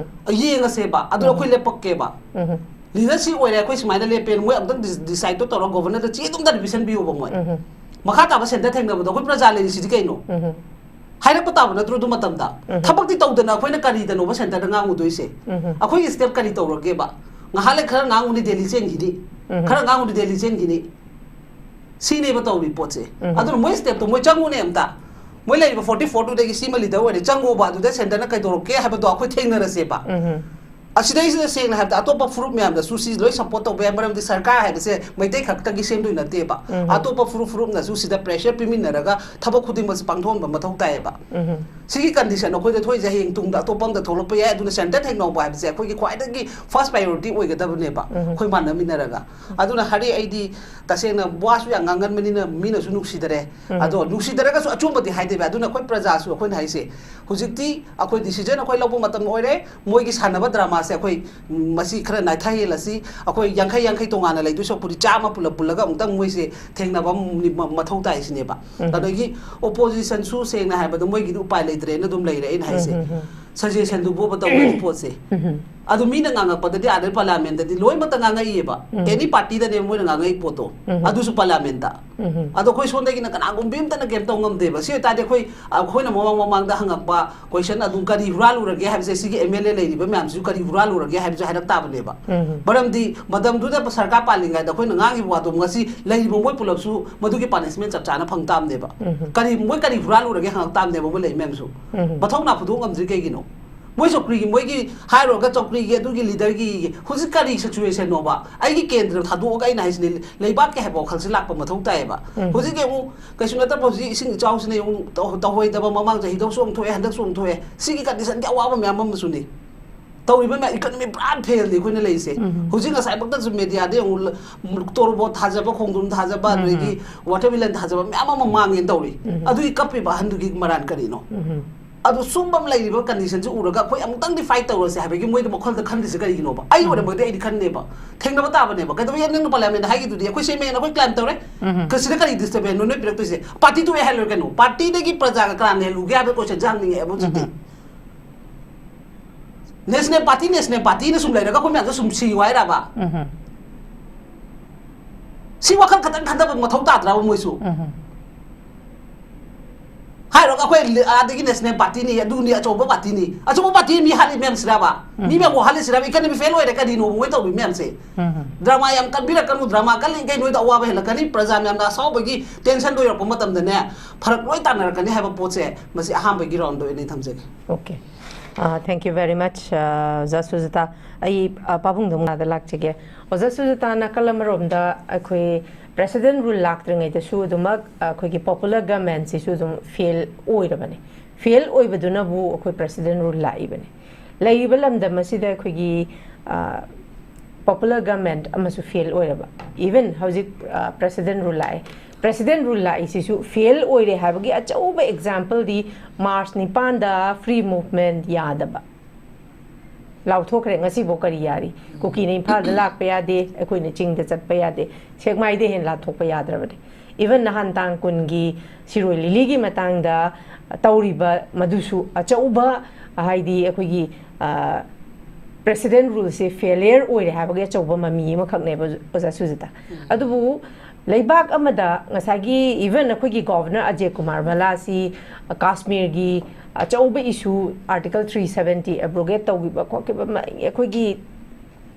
ꯌꯦꯡꯉꯁꯦꯕ, ꯑꯗꯨ ꯑꯩꯈꯣꯏ ꯂꯦꯞꯄꯛꯀꯦꯕ꯫ ꯂꯤꯗꯔ ꯁꯤ ꯑꯣꯏꯔꯦ, ꯑꯩꯈꯣꯏ ꯁꯨꯃꯥꯏꯅ ꯂꯦꯞꯄꯦꯅ ꯃꯣꯏ ꯑꯝꯇꯪ ꯗꯤꯁꯥꯏꯠꯇꯣ ꯇꯧꯔꯒ ꯒꯣꯕꯔꯅꯔꯗ ꯆꯦ ꯑꯗꯨꯝ ꯗꯥꯏꯔꯦꯛ ꯄꯤꯁꯟꯕꯤꯌꯣꯕ ꯃꯣꯏ꯫ ꯃꯈꯥ ꯇꯥꯕ ꯁꯦꯟꯇꯔ ꯊꯦꯡꯅꯕꯗꯣ ꯑꯩꯈꯣꯏ ꯄ꯭ꯔꯖꯥ ꯂꯩꯔꯤꯁꯤꯗꯤ ꯀꯩꯅꯣ? ꯍꯥꯏꯔꯛꯄ ꯇꯥꯕ ꯅꯠꯇ꯭ꯔꯣ ꯑꯗꯨ ꯃꯇꯝꯗ? ꯊꯕꯛꯇꯤ ꯇꯧꯗꯅ ꯑꯩꯈꯣꯏꯅ ꯀꯔꯤꯗꯅꯣꯕ ꯁꯦꯟꯇꯔꯗ ꯉꯥꯡꯉꯨꯗꯣꯏꯁꯦ? ꯑꯩꯈꯣꯏꯒꯤ ꯁ꯭ꯇꯦꯞ ꯀꯔꯤ ꯇꯧꯔꯒꯦꯕ? ꯉꯥꯏꯍꯥꯛ ꯂꯩ ꯈꯔ ꯉꯥꯡꯉꯨꯅꯤ ꯗꯦꯜꯂꯤ ꯆꯦꯟꯈꯤꯅꯤ, ꯈꯔ ꯉꯥꯡꯉꯨꯅꯤ ꯗꯦꯜꯂꯤ ꯆꯦꯟꯈꯤꯅꯤ, ꯁꯤꯅꯦꯕ ꯇꯧꯔꯤ ꯄꯣꯠꯁꯦ꯫ ꯑꯗꯨꯅ ꯃꯣꯏ ꯁ꯭ꯇꯦꯞꯇꯣ ꯃꯣꯏ ꯆꯪꯉꯨꯅꯦ ꯑꯝꯇ꯫ ꯃꯣꯏ ꯂꯩꯔꯤꯕ ꯐꯣꯔꯇꯤ ꯐꯣꯔ ꯇꯨꯗꯒꯤ ꯁꯤꯃ ꯂꯤꯗꯔ ꯑꯣꯏꯔꯦ, ꯆꯪꯉꯣꯕ, ꯑꯗꯨꯗ ꯁꯦꯟꯇꯔꯅ ꯀꯩꯗꯧꯔꯛꯀꯦ ꯍꯥꯏꯕꯗꯣ ꯑꯩꯈꯣꯏ ꯊꯦꯡꯅꯔꯁꯦꯕ꯫ ꯁꯤꯗꯩꯁꯤꯗ ꯁꯦꯡꯅ ꯍꯥꯏꯕꯗ ꯑꯇꯣꯞꯄ ꯐꯨꯔꯨꯞ ꯃꯌꯥꯝꯗꯁꯨ ꯁꯤ ꯂꯣꯏ ꯁꯞꯄꯣꯔꯠ ꯇꯧꯕ ꯌꯥꯏ, ꯃꯔꯝꯗꯤ ꯁꯔꯀꯥꯔ ꯍꯥꯏꯕꯁꯦ ꯃꯩꯇꯩ ꯈꯛꯇꯒꯤ ꯁꯦꯝꯗꯣꯏ ꯅꯠꯇꯦꯕ꯫ ꯑꯇꯣꯞꯄ ꯐꯨꯔꯨꯞ ꯐꯨꯔꯨꯞꯅꯁꯨ ꯁꯤꯗ ꯄ꯭ꯔꯦꯁꯔ ꯄꯤꯃꯤꯟꯅꯔꯒ ꯊꯕꯛ ꯈꯨꯗꯤꯡꯃꯛꯁꯦ ꯄꯥꯡꯊꯣꯛꯍꯟꯕ ꯃꯊꯧ ꯇꯥꯏꯌꯦꯕ꯫ ꯁꯤꯒꯤ ꯀꯟꯗꯤꯁꯟ ꯑꯩꯈꯣꯏꯗ ꯊꯣꯛꯏꯁꯦ ꯍꯌꯦꯡ ꯇꯨꯡꯗ ꯑꯇꯣꯞꯄ ꯑꯝꯗ ꯊꯣꯛꯂꯛꯄ ꯌꯥꯏ, ꯑꯗꯨꯅ ꯁꯦꯟꯇꯔ ꯊꯦꯡꯅꯧꯕ ꯍꯥꯏꯕꯁꯦ ꯑꯩꯈꯣꯏꯒꯤ ꯈ꯭ꯋꯥꯏꯗꯒꯤ ꯐꯥꯔꯁ ꯄ꯭ꯔꯥꯏꯌꯣꯔꯤꯇꯤ ꯑꯣꯏꯒꯗꯕꯅꯦꯕ꯫ ꯑꯩꯈꯣꯏ ꯃꯥꯟꯅꯃꯤꯟꯅꯔꯒ꯫ ꯑꯗꯨꯅ ꯍꯥꯏꯗꯤ ꯑꯩꯗꯤ ꯇꯁꯦꯡꯅ ꯋꯥꯁꯨ ꯌꯥꯝ ꯉꯥꯡꯒꯟꯕꯅꯤꯅ ꯃꯤꯅꯁꯨ ꯅꯨꯡꯁꯤꯗꯔꯦ꯫ ꯑꯗꯣ ꯅꯨꯡꯁꯤꯗꯔꯒꯁꯨ ꯑꯆꯨꯝꯕꯗꯤ ꯍꯥꯏꯗꯦꯕ꯫ ꯑꯗꯨꯅ ꯑꯩꯈꯣꯏ ꯄ꯭ꯔꯖꯥꯁꯨ ꯑꯩꯈꯣꯏꯅ ꯍꯥꯏꯁꯦ, ꯍꯧꯖꯤꯛꯇꯤ ꯑꯩꯈꯣꯏ ꯗꯤꯁꯤꯖꯟ ꯑꯩꯈꯣꯏ ꯂꯧꯕ ꯃꯇꯝ ꯑꯣꯏꯔꯦ꯫ ꯃꯣꯏꯒꯤ ꯁꯥꯟꯅꯕ ꯗ꯭ꯔꯃꯥꯁꯦ ꯑꯩꯈꯣꯏ, ꯎꯝ, ꯃꯁꯤ ꯈꯔ ꯅꯥꯏꯊꯍꯜꯂꯁꯤ꯫ ꯑꯩꯈꯣꯏ ꯌꯥꯡꯈꯩ ꯌꯥꯡꯈꯩ ꯇꯣꯉꯥꯟꯅ ꯂꯩꯗꯣꯏ ꯁꯔꯨꯛꯄꯨꯗꯤ ꯆꯥꯝꯃ ꯄꯨꯂꯞ ꯄꯨꯜꯂꯒ ꯑꯃꯨꯛꯇꯪ ꯃꯣꯏꯁꯦ ꯊꯦꯡꯅꯕ ꯑꯃ ꯃ-, ꯃꯊꯧ ꯇꯥꯏ ꯁꯤꯅꯦꯕ꯫ ꯑꯗꯒꯤ ꯑꯣꯄꯣꯖꯤꯁꯟꯁꯨ ꯁꯦꯡꯅ ꯍꯥꯏꯕꯗ ꯃꯣꯏꯒꯤꯗꯤ ꯎꯄꯥꯏ ꯂꯩꯇ꯭ꯔꯦꯅ ꯑꯗꯨꯝ ꯂꯩꯔꯦ ꯑꯩꯅ ꯍꯥꯏꯁꯦ꯫ ꯁꯖꯦꯁꯟꯗꯨꯕꯨꯕ ꯇꯧꯕꯒꯤ ꯄꯣꯠꯁꯦ꯫ ꯑꯗꯨ ꯃꯤꯅ ꯉꯥꯡꯉꯛꯄꯗꯗꯤ ꯑꯥꯗ ꯄꯥꯔꯂꯤꯌꯥꯃꯦꯟꯗꯗꯤ ꯂꯣꯏꯃꯛꯇ ꯉꯥꯡꯉꯛꯏꯌꯦꯕ꯫ ꯑꯦꯅꯤ ꯄꯥꯔꯇꯤꯗꯅꯦ ꯃꯣꯏꯅ ꯉꯥꯡꯉꯛꯏ ꯄꯣꯠꯇꯣ꯫ ꯑꯗꯨꯁꯨ ꯄꯥꯔꯂꯤꯌꯥꯃꯦꯟꯗ꯫ ꯑꯗꯣ ꯑꯩꯈꯣꯏ ꯁꯣꯝꯗꯒꯤꯅ ꯀꯅꯥꯒꯨꯝꯕꯤ ꯑꯝꯇꯅ ꯀꯩꯝ ꯇꯧ ꯉꯝꯗꯦꯕ꯫ ꯁꯤ ꯑꯣꯏꯇꯥꯔꯗꯤ ꯑꯩꯈꯣꯏ, ꯑꯩꯈꯣꯏꯅ ꯃꯃꯥꯡ ꯃꯃꯥꯡꯗ ꯍꯪꯉꯛꯄ ꯀꯣꯏꯁꯟ ꯑꯗꯨꯝ ꯀꯔꯤ ꯍꯨꯔꯥꯜꯂꯨꯔꯒꯦ ꯍꯥꯏꯕꯁꯦ, ꯁꯤꯒꯤ ꯑꯦꯝ ꯑꯦꯜ ꯑꯦ ꯂꯩꯔꯤꯕ ꯃꯌꯥꯝꯁꯤꯁꯨ ꯀꯔꯤ ꯍꯨꯔꯥꯜꯂꯨꯔꯒꯦ ꯍꯥꯏꯕꯁꯦ ꯍꯥꯏꯔꯛ ꯇꯥꯕꯅꯦꯕ꯫ ꯃꯔꯝꯗꯤ ꯃꯇꯝꯗꯨꯗ ꯁꯔꯀꯥꯔ ꯄꯥꯜꯂꯤꯉꯩꯗ ꯑꯩꯈꯣꯏꯅ ꯉꯥꯡꯉꯤꯕ ꯋꯥꯗꯣ ꯉꯁꯤ ꯂꯩꯔꯤꯕ ꯃꯣꯏ ꯄꯨꯂꯞꯁꯨ ꯃꯗꯨꯒꯤ ꯄꯥꯅꯤꯁꯃꯦꯟ ꯆꯞ ꯆꯥꯅ ꯐꯪ ꯇꯥꯕꯅꯦꯕ꯫ ꯀꯔꯤ, ꯃꯣꯏ ꯀꯔꯤ ꯍꯨꯔꯥꯜꯂꯨꯔꯒꯦ ꯍꯪꯉꯛ ꯇꯥꯕꯅꯦꯕ ꯃꯣꯏ ꯂꯩ ꯃꯌꯥꯝꯁꯨ꯫ ꯃꯊꯧꯅꯥ ꯐꯨꯗꯣꯛ ꯉꯝꯗ꯭ꯔꯤ ꯀꯩꯒꯤꯅꯣ? ꯃꯣꯏ ꯆꯧꯀ꯭ꯔꯤꯒꯤ, ꯃꯣꯏꯒꯤ ꯍꯥꯏꯔꯨꯔꯒ ꯆꯧꯀ꯭ꯔꯤꯒꯤ ꯑꯗꯨꯒꯤ ꯂꯤꯗꯔꯒꯤ ꯍꯧꯖꯤꯛ ꯀꯔꯤ ꯁꯤꯆꯨꯋꯦꯁꯟꯅꯣꯕ? ꯑꯩꯒꯤ ꯀꯦꯟꯗ꯭ꯔ ꯊꯥꯗꯣꯛꯑꯒ ꯑꯩꯅ ꯍꯥꯏꯁꯤꯅꯦ, ꯂꯩꯕꯥꯛꯀꯤ ꯍꯥꯏꯕ ꯋꯥꯈꯜꯁꯦ ꯂꯥꯛꯄ ꯃꯊꯧ ꯇꯥꯏꯌꯦꯕ꯫ ꯍꯧꯖꯤꯛꯀꯤ ꯑꯃꯨꯛ ꯀꯩꯁꯨ ꯅꯠꯇꯕ ꯍꯧꯖꯤꯛ ꯏꯁꯤꯡ ꯏꯆꯥꯎꯁꯤꯅ ꯑꯃꯨꯛ ꯇꯧ-, ꯇꯧꯍꯣꯏꯗꯕ ꯃꯃꯥꯡ ꯆꯍꯤꯗꯁꯨ ꯑꯃꯨꯛ ꯊꯣꯛꯑꯦ, ꯍꯟꯗꯛꯁꯨ ꯑꯃꯨꯛ ꯊꯣꯛꯑꯦ꯫ ꯁꯤꯒꯤ ꯀꯟꯗꯤꯁꯟꯗꯤ ꯑꯋꯥꯕ ꯃꯌꯥꯝ ꯑꯃꯁꯨꯅꯤ꯫ ꯇꯧꯔꯤꯕ ꯃꯌꯥꯝ, ꯏꯀꯅꯃꯤ ꯄꯨꯔꯥ ꯐꯦꯜꯅꯤ ꯑꯩꯈꯣꯏꯅ ꯂꯩꯔꯤꯁꯦ꯫ ꯍꯧꯖꯤꯛ ꯉꯁꯥꯏꯃꯛꯇꯁꯨ ꯃꯦꯗꯤꯌꯥꯗ ꯌꯦꯡꯉꯨ, ꯇꯣꯔꯕꯣꯠ ꯊꯥꯖꯕ, ꯈꯣꯡꯗ꯭ꯔꯨꯝ ꯊꯥꯖꯕ, ꯑꯗꯒꯤ ꯋꯥꯇꯔꯃꯦꯂꯟ ꯊꯥꯖꯕ ꯃꯌꯥꯝ ꯑꯃ ꯃꯥꯡꯉꯦꯅ ꯇꯧꯔꯤ꯫ ꯑꯗꯨꯒꯤ ꯀꯞꯄꯤꯕ ꯑꯍꯟꯗꯨꯒꯤ ꯃꯔꯥꯟ ꯀꯔꯤꯅꯣ? ꯑꯗꯨ ꯁꯨꯝꯕ ꯑꯃ ꯂꯩꯔꯤꯕ ꯀꯟꯗꯤꯁꯟꯁꯤ ꯎꯔꯒ ꯑꯩꯈꯣꯏ ꯑꯃꯨꯛꯇꯪꯗꯤ ꯐꯥꯏꯠ ꯇꯧꯔꯁꯦ ꯍꯥꯏꯕꯒꯤ ꯃꯣꯏꯗ ꯋꯥꯈꯜꯗ ꯈꯟꯗ꯭ꯔꯤꯁꯦ ꯀꯔꯤꯒꯤꯅꯣꯕ? ꯑꯩ ꯑꯣꯏꯔꯝꯃꯒꯗꯤ ꯑꯩꯗꯤ ꯈꯟꯅꯦꯕ꯫ ꯊꯦꯡꯅꯕ ꯇꯥꯕꯅꯦꯕ꯫ ꯀꯩꯗꯧꯕ ꯌꯥꯏ? ꯅꯪꯅ ꯄꯥꯔꯂꯤꯌꯥꯃꯦꯟꯗ ꯍꯥꯏꯈꯤꯗꯨꯗꯤ ꯑꯩꯈꯣꯏ ꯁꯦꯝꯃꯦꯅ ꯑꯩꯈꯣꯏ ꯀ꯭ꯂꯥꯏꯝ ꯇꯧꯔꯦ꯫ ꯀꯁꯤꯗ ꯀꯔꯤ ꯗꯤꯁꯇꯔꯕꯦꯟꯁꯅꯣ ꯅꯣꯏ ꯄꯤꯔꯛꯇꯣꯏꯁꯦ? ꯄꯥꯔꯇꯤ ꯇꯣꯛꯑꯦ ꯍꯥꯏ ꯂꯣꯏꯔꯦ ꯀꯩꯅꯣ? ꯄꯥꯔꯇꯤꯗꯒꯤ ꯄ꯭ꯔꯖꯥꯒ ꯀꯅꯥꯅ ꯍꯦꯜꯂꯨꯒꯦ ꯍꯥꯏꯕ ꯀꯣꯏꯁꯟꯁꯦ ꯍꯪꯅꯤꯡꯉꯛꯑꯦꯕ ꯍꯧꯖꯤꯛꯇꯤ꯫ National Party, National Party ꯅ ꯁꯨꯝ ꯂꯩꯔꯒ ꯑꯩꯈꯣꯏ ꯃꯌꯥꯝꯁꯨ ꯁꯨꯝ ꯁꯤꯌꯨ ꯍꯥꯏꯔꯕ? ꯎꯝ꯫ ꯁꯤ ꯋꯥꯈꯜ ꯈꯇꯪ ꯈꯟꯊꯕ ꯃꯊꯧ ꯇꯥꯗ꯭ꯔꯕ ꯃꯣꯏꯁꯨ? ꯎꯝ꯫ ꯍꯥꯏꯔꯒ ꯑꯩꯈꯣꯏ ꯑꯥꯗꯒꯤ National Party ꯅꯤ, ꯑꯗꯨꯅꯤ, ꯑꯆꯧꯕ party ꯅꯤ, ꯑꯆꯧꯕ party ꯃꯤ ꯍꯥꯠꯂꯤ ꯃꯌꯥꯝꯁꯤꯔꯕ? ꯃꯤ ꯃꯌꯥꯝꯕꯨ ꯍꯥꯠꯂꯤꯁꯤꯔꯕ? Economy fail ꯑꯣꯏꯔꯦ, ꯀꯔꯤꯅꯣ ꯃꯣꯏ ꯇꯧꯔꯤ ꯃꯌꯥꯝꯁꯦ? ꯎꯝ꯫ Drama ꯌꯥꯝ ꯀꯟꯕꯤꯔꯛꯀꯅꯨ, drama ꯀꯜꯂꯤꯉꯩ ꯅꯣꯏꯗ ꯑꯋꯥꯕ ꯍꯦꯜꯂꯛꯀꯅꯤ, ꯄ꯭ꯔꯖꯥ ꯃꯌꯥꯝꯅ ꯑꯁꯥꯎꯕꯒꯤ tension ꯗꯣ ꯌꯧꯔꯛꯄ ꯃꯇꯝꯗꯅꯦ ꯐꯔꯛ ꯂꯣꯏ ꯇꯥꯟꯅꯔꯛꯀꯅꯤ ꯍꯥꯏꯕ ꯄꯣꯠꯁꯦ, ꯃꯁꯤ ꯑꯍꯥꯟꯕꯒꯤ round ꯗ ꯑꯣꯏꯅ ꯑꯩ ꯊꯝꯖꯒꯦ꯫ Okay. Uh, thank you very much, uh, ꯑꯣꯖꯥ ꯁꯨꯖꯥꯇꯥ꯫ ꯑꯩ, uh, ꯄꯥꯕꯨꯡꯗ ꯑꯃꯨꯛ ꯂꯥꯛꯆꯒꯦ꯫ ꯑꯣꯖꯥ ꯁꯨꯖꯥꯇꯥ, ꯅꯥꯀꯜ ꯑꯃꯔꯣꯝꯗ ꯑꯩꯈꯣꯏ President rule ꯂꯥꯛꯇ꯭ꯔꯤꯉꯩꯗꯁꯨ ꯑꯗꯨꯃꯛ ꯑꯩꯈꯣꯏꯒꯤ popular government ꯁꯤꯁꯨ ꯑꯗꯨꯝ fail ꯑꯣꯏꯔꯕꯅꯤ꯫ Fail ꯑꯣꯏꯕꯗꯨꯅꯕꯨ ꯑꯩꯈꯣꯏ President rule ꯂꯥꯛꯏꯕꯅꯤ꯫ ꯂꯩꯔꯤꯕ ꯂꯝꯗꯝ ꯑꯁꯤꯗ ꯑꯩꯈꯣꯏꯒꯤ, uh, popular government ꯑꯃꯁꯨ fail ꯑꯣꯏꯔꯕ꯫ Even ꯍꯧꯖꯤꯛ, uh, President rule ꯂꯥꯛꯑꯦ꯫ President rule ꯂꯥꯛꯏꯁꯤꯁꯨ fail ꯑꯣꯏꯔꯦ ꯍꯥꯏꯕꯒꯤ ꯑꯆꯧꯕ example ꯗꯤ March ꯅꯤꯄꯥꯟꯗ free movement ꯌꯥꯗꯕ꯫ ꯂꯥꯎꯊꯣꯛꯈ꯭ꯔꯦ, ꯉꯁꯤꯐꯥꯎ ꯀꯔꯤ ꯌꯥꯔꯤ? ꯀꯨꯀꯤꯅ ꯏꯝꯐꯥꯜꯗ ꯂꯥꯛꯄ ꯌꯥꯗꯦ, ꯑꯩꯈꯣꯏꯅ ꯆꯤꯡꯗ ꯆꯠꯄ ꯌꯥꯗꯦ, ꯁꯦꯛꯃꯥꯏꯗꯩ ꯍꯦꯟꯅ ꯂꯥꯟꯊꯣꯛꯄ ꯌꯥꯗ꯭ꯔꯕꯅꯤ꯫ Even ꯅꯍꯥꯟ ꯇꯥꯡ ꯀꯨꯟꯒꯤ ꯁꯤꯔꯣꯏ ꯂꯤꯂꯤꯒꯤ ꯃꯇꯥꯡꯗ ꯇꯧꯔꯤꯕ ꯃꯗꯨꯁꯨ ꯑꯆꯧꯕ, ꯍꯥꯏꯗꯤ ꯑꯩꯈꯣꯏꯒꯤ, ꯑ, President rule ꯁꯦ failure ꯑꯣꯏꯔꯦ ꯍꯥꯏꯕꯒꯤ ꯑꯆꯧꯕ ꯃꯃꯤ ꯑꯃꯈꯛꯅꯦꯕ, ꯑꯣꯖꯥ ꯁꯨꯖꯥꯇꯥ꯫ ꯑꯗꯨꯕꯨ ꯂꯩꯕꯥꯛ ꯑꯃꯗ ꯉꯁꯥꯏꯒꯤ even ꯑꯩꯈꯣꯏꯒꯤ Governor ꯑꯖꯌ ꯀꯨꯃꯥꯔ ꯚꯜꯂꯥꯁꯤ ꯀꯥꯁꯃꯤꯔꯒꯤ ꯑꯆꯧꯕ issue, Article three seventy abrogate ꯇꯧꯈꯤꯕ ꯈꯣꯠꯈꯤꯕ ꯃ-, ꯑꯩꯈꯣꯏꯒꯤ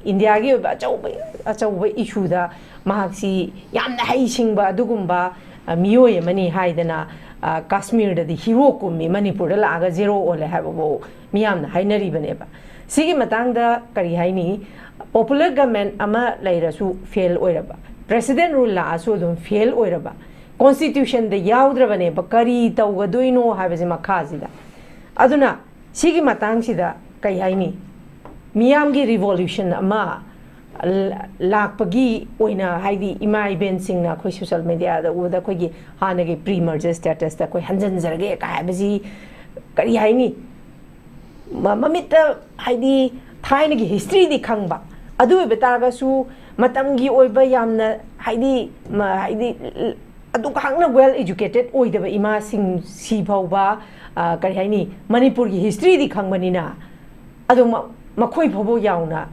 ꯏꯟꯗꯤꯌꯥꯒꯤ ꯑꯣꯏꯕ ꯑꯆꯧꯕ, ꯑꯆꯧꯕ issue ꯗ ꯃꯍꯥꯛꯁꯤ ꯌꯥꯝꯅ ꯍꯩꯁꯤꯡꯕ ꯑꯗꯨꯒꯨꯝꯕ, ꯑ, ꯃꯤꯑꯣꯏ ꯑꯃꯅꯤ ꯍꯥꯏꯗꯅ, ꯑ, ꯀꯥꯁꯃꯤꯔꯗꯗꯤ hero ꯀꯨꯝꯃꯤ, ꯃꯅꯤꯄꯨꯔꯗ ꯂꯥꯛꯑꯒ zero ꯑꯣꯜꯂꯦ ꯍꯥꯏꯕꯐꯥꯎ ꯃꯤꯌꯥꯝꯅ ꯍꯥꯏꯅꯔꯤꯕꯅꯦꯕ꯫ ꯁꯤꯒꯤ ꯃꯇꯥꯡꯗ ꯀꯔꯤ ꯍꯥꯏꯅꯤ? Popular government ꯑꯃ ꯂꯩꯔꯁꯨ fail ꯑꯣꯏꯔꯕ, President rule ꯂꯥꯛꯑꯁꯨ ꯑꯗꯨꯝ fail ꯑꯣꯏꯔꯕ, Constitution ꯗ ꯌꯥꯎꯗ꯭ꯔꯕꯅꯦꯕ, ꯀꯔꯤ ꯇꯧꯒꯗꯣꯏꯅꯣ ꯍꯥꯏꯕꯁꯦ ꯃꯈꯥꯁꯤꯗ꯫ ꯑꯗꯨꯅ ꯁꯤꯒꯤ ꯃꯇꯥꯡꯁꯤꯗ ꯀꯩ ꯍꯥꯏꯅꯤ? ꯃꯤꯌꯥꯝꯒꯤ revolution ꯑꯃ ꯂ-, ꯂꯥꯛꯄꯒꯤ ꯑꯣꯏꯅ, ꯍꯥꯏꯗꯤ ꯏꯃꯥ ꯏꯕꯦꯟꯁꯤꯡꯅ ꯑꯩꯈꯣꯏ social media ꯗ ꯎꯕꯗ ꯑꯩꯈꯣꯏꯒꯤ ꯍꯥꯟꯅꯒꯤ pre-merger status ꯇ ꯑꯩꯈꯣꯏ ꯍꯟꯖꯤꯟꯖꯔꯒꯦ ꯀꯥꯏ ꯍꯥꯏꯕꯁꯤ ꯀꯔꯤ ꯍꯥꯏꯅꯤ? ꯃ-, ꯃꯃꯤꯠꯇ, ꯍꯥꯏꯗꯤ ꯊꯥꯏꯅꯒꯤ history ꯗꯤ ꯈꯪꯕ, ꯑꯗꯨ ꯑꯣꯏꯕ ꯇꯥꯔꯒꯁꯨ ꯃꯇꯝꯒꯤ ꯑꯣꯏꯕ ꯌꯥꯝꯅ, ꯍꯥꯏꯗꯤ, ꯃ-, ꯍꯥꯏꯗꯤ ꯑꯗꯨꯛ ꯍꯥꯛꯅ well educated ꯑꯣꯏꯗꯕ ꯏꯃꯥꯁꯤꯡ ꯁꯤ ꯐꯥꯎꯕ, ꯑ, ꯀꯔꯤ ꯍꯥꯏꯅꯤ, ꯃꯅꯤꯄꯨꯔꯒꯤ history ꯗꯤ ꯈꯪꯕꯅꯤꯅ ꯑꯗꯣ ꯃ- ꯃꯈꯣꯏ ꯐꯥꯎꯕ ꯌꯥꯎꯅ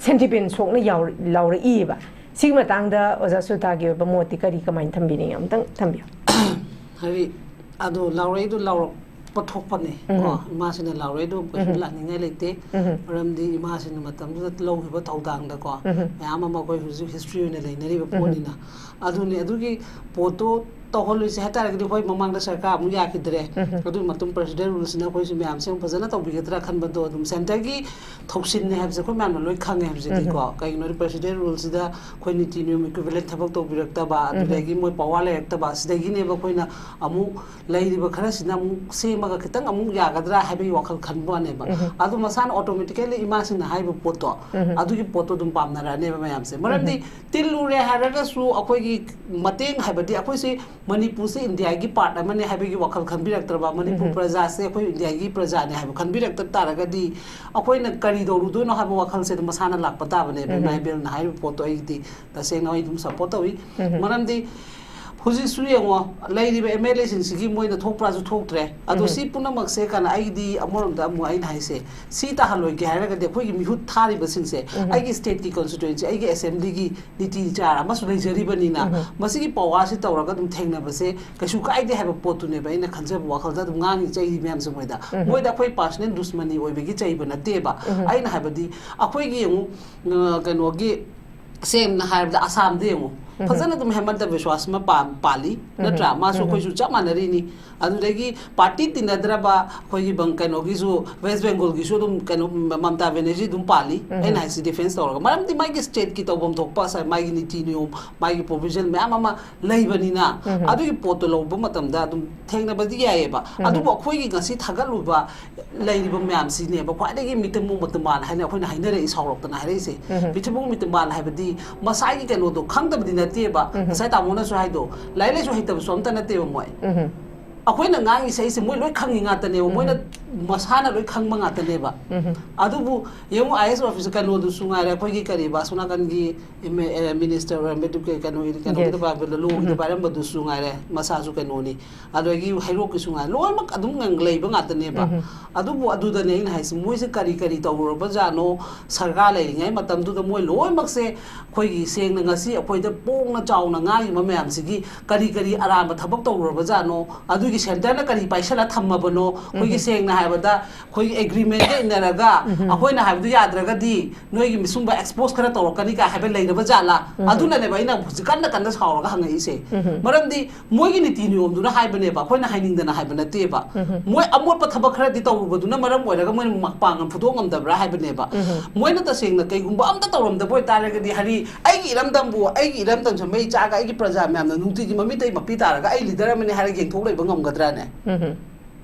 ꯁꯦꯟꯇꯤꯃꯦꯟ ꯁꯣꯛꯅ ꯌꯥꯎ- ꯂꯥꯎꯔꯛꯏꯕ꯫ ꯁꯤꯒꯤ ꯃꯇꯥꯡꯗ ꯑꯣꯖꯥ ꯁꯨꯇꯥꯒꯤ ꯑꯣꯏꯕ ꯃꯣꯠꯇꯤ ꯀꯔꯤ, ꯀꯃꯥꯏꯅ ꯊꯝꯕꯤꯅꯤꯡꯉꯤ? ꯑꯃꯨꯛꯇꯪ ꯊꯝꯕꯤꯌꯨ꯫ ꯍꯥꯏꯗꯤ ꯑꯗꯣ ꯂꯥꯎꯔꯛꯏꯗꯣ ꯂꯥꯎꯔꯛꯄ ꯊꯣꯛꯄꯅꯦ ꯀꯣ꯫ ꯏꯃꯥꯁꯤꯅ ꯂꯥꯎꯔꯛꯏꯗꯣ ꯀꯩꯁꯨ ꯂꯥꯛꯅꯤꯡꯉꯥꯏ ꯂꯩꯇꯦ꯫ ꯃꯔꯝꯗꯤ ꯏꯃꯥꯁꯤꯅ ꯃꯇꯝꯗꯨꯗ ꯂꯧꯈꯤꯕ ꯊꯧꯗꯥꯡꯗꯀꯣ, ꯃꯌꯥꯝ ꯑꯃ ꯑꯩꯈꯣꯏ ꯍꯧꯖꯤꯛ ꯍꯤꯁꯇ꯭ꯔꯤ ꯑꯣꯏꯅ ꯂꯩꯅꯔꯤꯕ ꯄꯣꯠꯅꯤꯅ꯫ ꯑꯗꯨꯅꯦ, ꯑꯗꯨꯒꯤ ꯄꯣꯠꯇꯣ ꯇꯧꯍꯜꯂꯣꯏꯁꯦ ꯍꯥꯏꯇꯥꯔꯒꯗꯤ, ꯍꯣꯏ, ꯃꯃꯥꯡꯗ ꯁꯔꯀꯥꯔ ꯑꯃꯨꯛ ꯌꯥꯈꯤꯗ꯭ꯔꯦ꯫ ꯑꯗꯨꯒꯤ ꯃꯇꯨꯡ ꯄ꯭ꯔꯦꯁꯤꯗꯦꯟ ꯔꯨꯜꯁꯤꯅ ꯑꯩꯈꯣꯏꯁꯨ ꯃꯌꯥꯝꯁꯦ ꯑꯃꯨꯛ ꯐꯖꯅ ꯇꯧꯕꯤꯒꯗ꯭ꯔꯥ ꯈꯟꯕꯗꯣ, ꯑꯗꯨꯝ ꯁꯦꯟꯇꯔꯒꯤ ꯊꯧꯁꯤꯟꯅꯦ ꯍꯥꯏꯕꯁꯦ ꯑꯩꯈꯣꯏ ꯃꯌꯥꯝꯅ ꯂꯣꯏ ꯈꯪꯉꯦ ꯍꯧꯖꯤꯛꯇꯤꯀꯣ꯫ ꯀꯩꯒꯤꯅꯣꯗꯤ ꯄ꯭ꯔꯦꯁꯤꯗꯦꯟ ꯔꯨꯜꯁꯤꯗ ꯑꯩꯈꯣꯏ ꯅꯤꯇꯤ ꯅꯤꯌꯣꯝ ꯏꯀ꯭ꯋꯤꯚꯦꯂꯦꯟ ꯊꯕꯛ ꯇꯧꯕꯤꯔꯛꯇꯕ, ꯑꯗꯨꯗꯒꯤ ꯃꯣꯏ ꯄꯋꯥꯔ ꯂꯩꯔꯛꯇꯕ, ꯁꯤꯗꯒꯤꯅꯦꯕ ꯑꯩꯈꯣꯏꯅ ꯑꯃꯨꯛ ꯂꯩꯔꯤꯕ ꯈꯔꯁꯤꯅ ꯑꯃꯨꯛ ꯁꯦꯝꯃꯒ ꯈꯤꯇꯪ ꯑꯃꯨꯛ ꯌꯥꯒꯗ꯭ꯔꯥ ꯍꯥꯏꯕꯒꯤ ꯋꯥꯈꯜ ꯈꯟꯕ ꯋꯥꯅꯦꯕ꯫ ꯑꯗꯨ ꯃꯁꯥꯅ ꯑꯣꯇꯣꯃꯦꯇꯤꯀꯦꯂꯤ ꯏꯃꯥꯁꯤꯡꯅ ꯍꯥꯏꯕ ꯄꯣꯠꯇꯣ, ꯑꯗꯨꯒꯤ ꯄꯣꯠꯇꯣ ꯑꯗꯨꯝ ꯄꯥꯝꯅꯔꯛꯑꯅꯦꯕ ꯃꯌꯥꯝꯁꯦ꯫ ꯃꯔꯝꯗꯤ ꯇꯤꯜꯂꯨꯔꯦ ꯍꯥꯏꯔꯒꯁꯨ ꯑꯩꯈꯣꯏꯒꯤ ꯃꯇꯦꯡ ꯍꯥꯏꯕꯗꯤ ꯑꯩꯈꯣꯏꯁꯤ ꯃꯅꯤꯄꯨꯔꯁꯦ ꯏꯟꯗꯤꯌꯥꯒꯤ ꯄꯥꯔꯠ ꯑꯃꯅꯦ ꯍꯥꯏꯕꯒꯤ ꯋꯥꯈꯜ ꯈꯟꯕꯤꯔꯛꯇ꯭ꯔꯕ, ꯃꯅꯤꯄꯨꯔ ꯄ꯭ꯔꯖꯥꯁꯦ ꯑꯩꯈꯣꯏ ꯏꯟꯗꯤꯌꯥꯒꯤ ꯄ꯭ꯔꯖꯥꯅꯦ ꯍꯥꯏꯕ ꯈꯟꯕꯤꯔꯛꯇ ꯇꯥꯔꯒꯗꯤ, ꯑꯩꯈꯣꯏꯅ ꯀꯔꯤ ꯇꯧꯔꯨꯗꯣꯏꯅꯣ ꯍꯥꯏꯕ ꯋꯥꯈꯜꯁꯦ ꯑꯗꯨꯝ ꯃꯁꯥꯅ ꯂꯥꯛꯄ ꯇꯥꯕꯅꯦꯕ꯫ ꯏꯃꯥ ꯏꯕꯦꯜꯅ ꯍꯥꯏꯔꯤꯕ ꯄꯣꯠꯇꯣ ꯑꯩꯒꯤꯗꯤ ꯇꯁꯦꯡꯅ ꯑꯩ ꯑꯗꯨꯝ ꯁꯞꯄꯣꯔꯠ ꯇꯧꯏ꯫ ꯃꯔꯝꯗꯤ ꯍꯧꯖꯤꯛꯁꯨ ꯌꯦꯡꯉꯣ, ꯂꯩꯔꯤꯕ ꯑꯦꯝ ꯑꯦꯜ ꯑꯦꯁꯤꯡꯁꯤꯒꯤ ꯃꯣꯏꯅ ꯊꯣꯛꯄ꯭ꯔꯥꯁꯨ ꯊꯣꯛꯇ꯭ꯔꯦ꯫ ꯑꯗꯣ ꯁꯤ ꯄꯨꯝꯅꯃꯛꯁꯦ ꯀꯅꯥ, ꯑꯩꯒꯤꯗꯤ ꯑꯃꯔꯣꯝꯗ ꯑꯃꯨꯛ ꯑꯩꯅ ꯍꯥꯏꯁꯦ, ꯁꯤ ꯇꯥꯍꯜꯂꯣꯏꯒꯦ ꯍꯥꯏꯔꯒꯗꯤ ꯑꯩꯈꯣꯏꯒꯤ ꯃꯤꯍꯨꯠ ꯊꯥꯔꯤꯕꯁꯤꯡꯁꯦ, ꯑꯩꯒꯤ ꯁ꯭ꯇꯦꯠꯀꯤ ꯀꯣꯟꯁꯇꯤꯇ꯭ꯋꯦꯟꯁꯤ, ꯑꯩꯒꯤ ꯑꯦꯁꯦꯝꯕ꯭ꯂꯤꯒꯤ ꯅꯤꯇꯤ ꯅꯤꯆꯥꯔ ꯑꯃꯁꯨ ꯂꯩꯖꯔꯤꯕꯅꯤꯅ, ꯃꯁꯤꯒꯤ ꯄꯋꯥꯔꯁꯤ ꯇꯧꯔꯒ ꯑꯗꯨꯝ ꯊꯦꯡꯅꯕꯁꯦ ꯀꯩꯁꯨ ꯀꯥꯏꯗꯦ ꯍꯥꯏꯕ ꯄꯣꯠꯇꯨꯅꯦꯕ ꯑꯩꯅ ꯈꯟꯖꯕ ꯋꯥꯈꯜꯗ ꯑꯗꯨꯝ ꯉꯥꯡꯉꯤ ꯆꯩꯔꯤ ꯃꯌꯥꯝꯁꯦ ꯃꯣꯏꯗ꯫ ꯃꯣꯏꯗ ꯑꯩꯈꯣꯏ ꯄꯥꯔꯁꯅꯦꯜ ꯗꯨꯁꯃꯅꯤ ꯑꯣꯏꯕꯒꯤ ꯆꯩꯕ ꯅꯠꯇꯦꯕ꯫ ꯑꯩꯅ ꯍꯥꯏꯕꯗꯤ ꯑꯩꯈꯣꯏꯒꯤ ꯑꯃꯨꯛ, ꯑ, ꯀꯩꯅꯣꯒꯤ ꯁꯦꯡꯅ ꯍꯥꯏꯔꯕꯗ ꯑꯁꯥꯝꯗ ꯌꯦꯡꯉꯨ, ꯐꯖꯅ ꯑꯗꯨꯝ ꯍꯦꯃꯟꯇ ꯕꯤꯁ꯭ꯋꯥꯁ ꯑꯃ ꯄꯥꯝ-, ꯄꯥꯜꯂꯤ, ꯅꯠꯇ꯭ꯔꯥ? ꯃꯥꯁꯨ ꯑꯩꯈꯣꯏꯁꯨ ꯆꯞ ꯃꯥꯟꯅꯔꯤꯅꯤ꯫ ꯑꯗꯨꯗꯒꯤ ꯄꯥꯔꯇꯤ ꯇꯤꯟꯅꯗ꯭ꯔꯕ ꯑꯩꯈꯣꯏꯒꯤ ꯕꯪ-, ꯀꯩꯅꯣꯒꯤꯁꯨ, ꯋꯦꯁ ꯕꯦꯡꯒꯣꯜꯒꯤꯁꯨ ꯑꯗꯨꯝ ꯀꯩꯅꯣ, ꯃ-, ꯃꯃꯇꯥ ꯕꯦꯅꯔꯖꯤ ꯑꯗꯨꯝ ꯄꯥꯜꯂꯤ꯫ ꯑꯩꯅ ꯍꯥꯏꯁꯤ ꯗꯤꯐꯦꯟꯁ ꯇꯧꯔꯒ꯫ ꯃꯔꯝꯗꯤ ꯃꯥꯒꯤ ꯁ꯭ꯇꯦꯠꯀꯤ ꯇꯧꯐꯝ ꯊꯣꯛꯄ ꯁ-, ꯃꯥꯒꯤ ꯅꯤꯇꯤ ꯅꯤꯌꯣꯝ, ꯃꯥꯒꯤ ꯄ꯭ꯔꯣꯚꯤꯖꯟ ꯃꯌꯥꯝ ꯑꯃ ꯂꯩꯕꯅꯤꯅ, ꯑꯗꯨꯒꯤ ꯄꯣꯠꯇꯣ ꯂꯧꯕ ꯃꯇꯝꯗ ꯑꯗꯨꯝ ꯊꯦꯡꯅꯕꯗꯤ ꯌꯥꯏꯌꯦꯕ꯫ ꯑꯗꯨꯕꯨ ꯑꯩꯈꯣꯏꯒꯤ ꯉꯁꯤ ꯊꯥꯒꯠꯂꯨꯕ ꯂꯩꯔꯤꯕ ꯃꯌꯥꯝꯁꯤꯅꯦꯕ ꯈ꯭ꯋꯥꯏꯗꯒꯤ ꯃꯤꯇꯝꯕꯨ ꯃꯇꯝꯕꯥꯟ ꯍꯥꯏꯅ ꯑꯩꯈꯣꯏꯅ ꯍꯥꯏꯅꯔꯛꯏ, ꯁꯥꯎꯔꯛꯇꯅ ꯍꯥꯏꯔꯛꯏꯁꯦ꯫ ꯃꯤꯇꯝꯕꯨ ꯃꯇꯝꯕꯥꯟ ꯍꯥꯏꯕꯗꯤ ꯃꯁꯥꯒꯤ ꯀꯩꯅꯣꯗꯣ ꯈꯪꯗꯕꯗꯤ ꯅꯠꯇꯦꯕ꯫ ꯉꯁꯥꯏ ꯇꯥꯃꯣꯅꯁꯨ ꯍꯥꯏꯗꯣ, ꯂꯥꯏꯔꯤꯛ ꯂꯥꯏꯁꯨ ꯍꯩꯇꯕꯁꯨ ꯑꯝꯇ ꯅꯠꯇꯦꯕ ꯃꯣꯏ꯫ ꯑꯩꯈꯣꯏꯅ ꯉꯥꯡꯉꯤ ꯁꯛꯏꯁꯦ ꯃꯣꯏ ꯂꯣꯏ ꯈꯪꯉꯤ ꯉꯥꯛꯇꯅꯦꯕ꯫ ꯃꯣꯏꯅ ꯃꯁꯥꯅ ꯂꯣꯏ ꯈꯪꯕ ꯉꯥꯛꯇꯅꯦꯕ꯫ ꯑꯗꯨꯕꯨ ꯌꯦꯡꯉꯨ, ꯑꯥꯏ ꯑꯦꯁ ꯑꯣꯐꯤꯁꯔ ꯀꯩꯅꯣꯗꯨꯁꯨ ꯉꯥꯏꯔꯦ, ꯑꯩꯈꯣꯏꯒꯤ ꯀꯔꯤꯕ, ꯑꯁꯣꯝ ꯅꯥꯀꯟꯒꯤ ꯃꯤꯅꯤꯁꯇꯔ ꯑꯣꯏꯔꯝꯕ, ꯀꯩꯅꯣ, ꯀꯩꯅꯣꯒꯤ Yes. ꯗꯤꯄꯥꯔꯠꯃꯦꯟꯗ, ꯂꯣꯒꯤ ꯗꯤꯄꯥꯔꯠꯃꯦꯟꯗꯨꯁꯨ ꯉꯥꯏꯔꯦ, ꯃꯁꯥꯁꯨ ꯀꯩꯅꯣꯅꯤ꯫ ꯑꯗꯒꯤ ꯍꯩꯔꯣꯛꯀꯤꯁꯨ ꯉꯥꯏꯔꯦ, ꯂꯣꯏꯅꯃꯛ ꯑꯗꯨꯝ ꯂꯩꯕ ꯉꯥꯛꯇꯅꯦꯕ꯫ ꯑꯗꯨꯕꯨ ꯑꯗꯨꯗꯅꯦ ꯑꯩꯅ ꯍꯥꯏꯁꯦ, ꯃꯣꯏꯁꯦ ꯀꯔꯤ ꯀꯔꯤ ꯇꯧꯔꯨꯔꯕꯖꯥꯠꯅꯣ? ꯁꯔꯀꯥꯔ ꯂꯩꯔꯤꯉꯩ ꯃꯇꯝꯗꯨꯗ ꯃꯣꯏ ꯂꯣꯏꯅꯃꯛꯁꯦ, ꯑꯩꯈꯣꯏꯒꯤ ꯁꯦꯡꯅ ꯉꯁꯤ ꯑꯩꯈꯣꯏꯗ ꯄꯣꯡꯅ ꯆꯥꯎꯅ ꯉꯥꯡꯉꯤꯕ ꯃꯌꯥꯝꯁꯤꯒꯤ ꯀꯔꯤ ꯀꯔꯤ ꯑꯔꯥꯟꯕ ꯊꯕꯛ ꯇꯧꯔꯨꯔꯕꯖꯥꯠꯅꯣ? ꯑꯗꯨꯒꯤ ꯁꯦꯟꯇꯔꯅ ꯀꯔꯤ ꯄꯥꯏꯁꯜꯂ ꯊꯝꯃꯕꯅꯣ? ꯑꯩꯈꯣꯏꯒꯤ ꯁꯦꯡꯅ ꯍꯥꯏꯔꯕꯗ, ꯑꯩꯈꯣꯏꯒꯤ ꯑꯦꯒ꯭ꯔꯤꯃꯦꯟꯒ ꯏꯟꯅꯔꯒ ꯑꯩꯈꯣꯏꯅ ꯍꯥꯏꯕꯗꯨ ꯌꯥꯗ꯭ꯔꯒꯗꯤ ꯅꯣꯏꯒꯤ ꯃꯤꯁꯨꯝꯕ ꯑꯦꯛꯁꯄꯣꯖ ꯈꯔ ꯇꯧꯔꯛꯀꯅꯤ ꯀꯥꯏ ꯍꯥꯏꯕ ꯂꯩꯔꯕ ꯖꯥꯠꯂꯥ? ꯑꯗꯨꯅꯅꯦꯕ ꯑꯩꯅ ꯍꯧꯖꯤꯛ ꯀꯟꯅ ꯀꯟꯅ ꯁꯥꯎꯔꯒ ꯍꯪꯉꯛꯏꯁꯦ꯫ ꯃꯔꯝꯗꯤ ꯃꯣꯏꯒꯤ ꯅꯤꯇꯤ ꯅꯤꯌꯣꯝꯗꯨꯅ ꯍꯥꯏꯕꯅꯦꯕ, ꯑꯩꯈꯣꯏꯅ ꯍꯥꯏꯅꯤꯡꯗꯅ ꯍꯥꯏꯕ ꯅꯠꯇꯦꯕ꯫ ꯃꯣꯏ ꯑꯃꯣꯠꯄ ꯊꯕꯛ ꯈꯔꯗꯤ ꯇꯧꯔꯨꯕꯗꯨꯅ ꯃꯔꯝ ꯑꯣꯏꯔꯒ ꯃꯣꯏꯅ ꯃꯄꯥꯡꯒꯜ ꯐꯨꯗꯣꯛ ꯉꯝꯗꯕ꯭ꯔꯥ ꯍꯥꯏꯕꯅꯦꯕ꯫ ꯃꯣꯏꯅ ꯇꯁꯦꯡꯅ ꯀꯩꯒꯨꯝꯕ ꯑꯝꯇ ꯇꯧꯔꯝꯗꯕ ꯑꯣꯏꯇꯥꯔꯒꯗꯤ, ꯍꯥꯏꯗꯤ, ꯑꯩꯒꯤ ꯏꯔꯝꯗꯝꯕꯨ, ꯑꯩꯒꯤ ꯏꯔꯝꯗꯝꯁꯦ ꯃꯩ ꯆꯥꯛꯑꯒ ꯑꯩꯒꯤ ꯄ꯭ꯔꯖꯥ ꯃꯌꯥꯝꯅ ꯅꯨꯡꯇꯤꯒꯤ ꯃꯃꯤꯠꯇꯩ ꯃꯄꯤ ꯇꯥꯔꯒ ꯑꯩ ꯂꯤꯗꯔ ꯑꯃꯅꯤ ꯍꯥꯏꯔꯒ ꯌꯦꯡꯊꯣꯛ ꯂꯩꯕ ꯉꯝꯒꯗ꯭ꯔꯥꯅꯦ?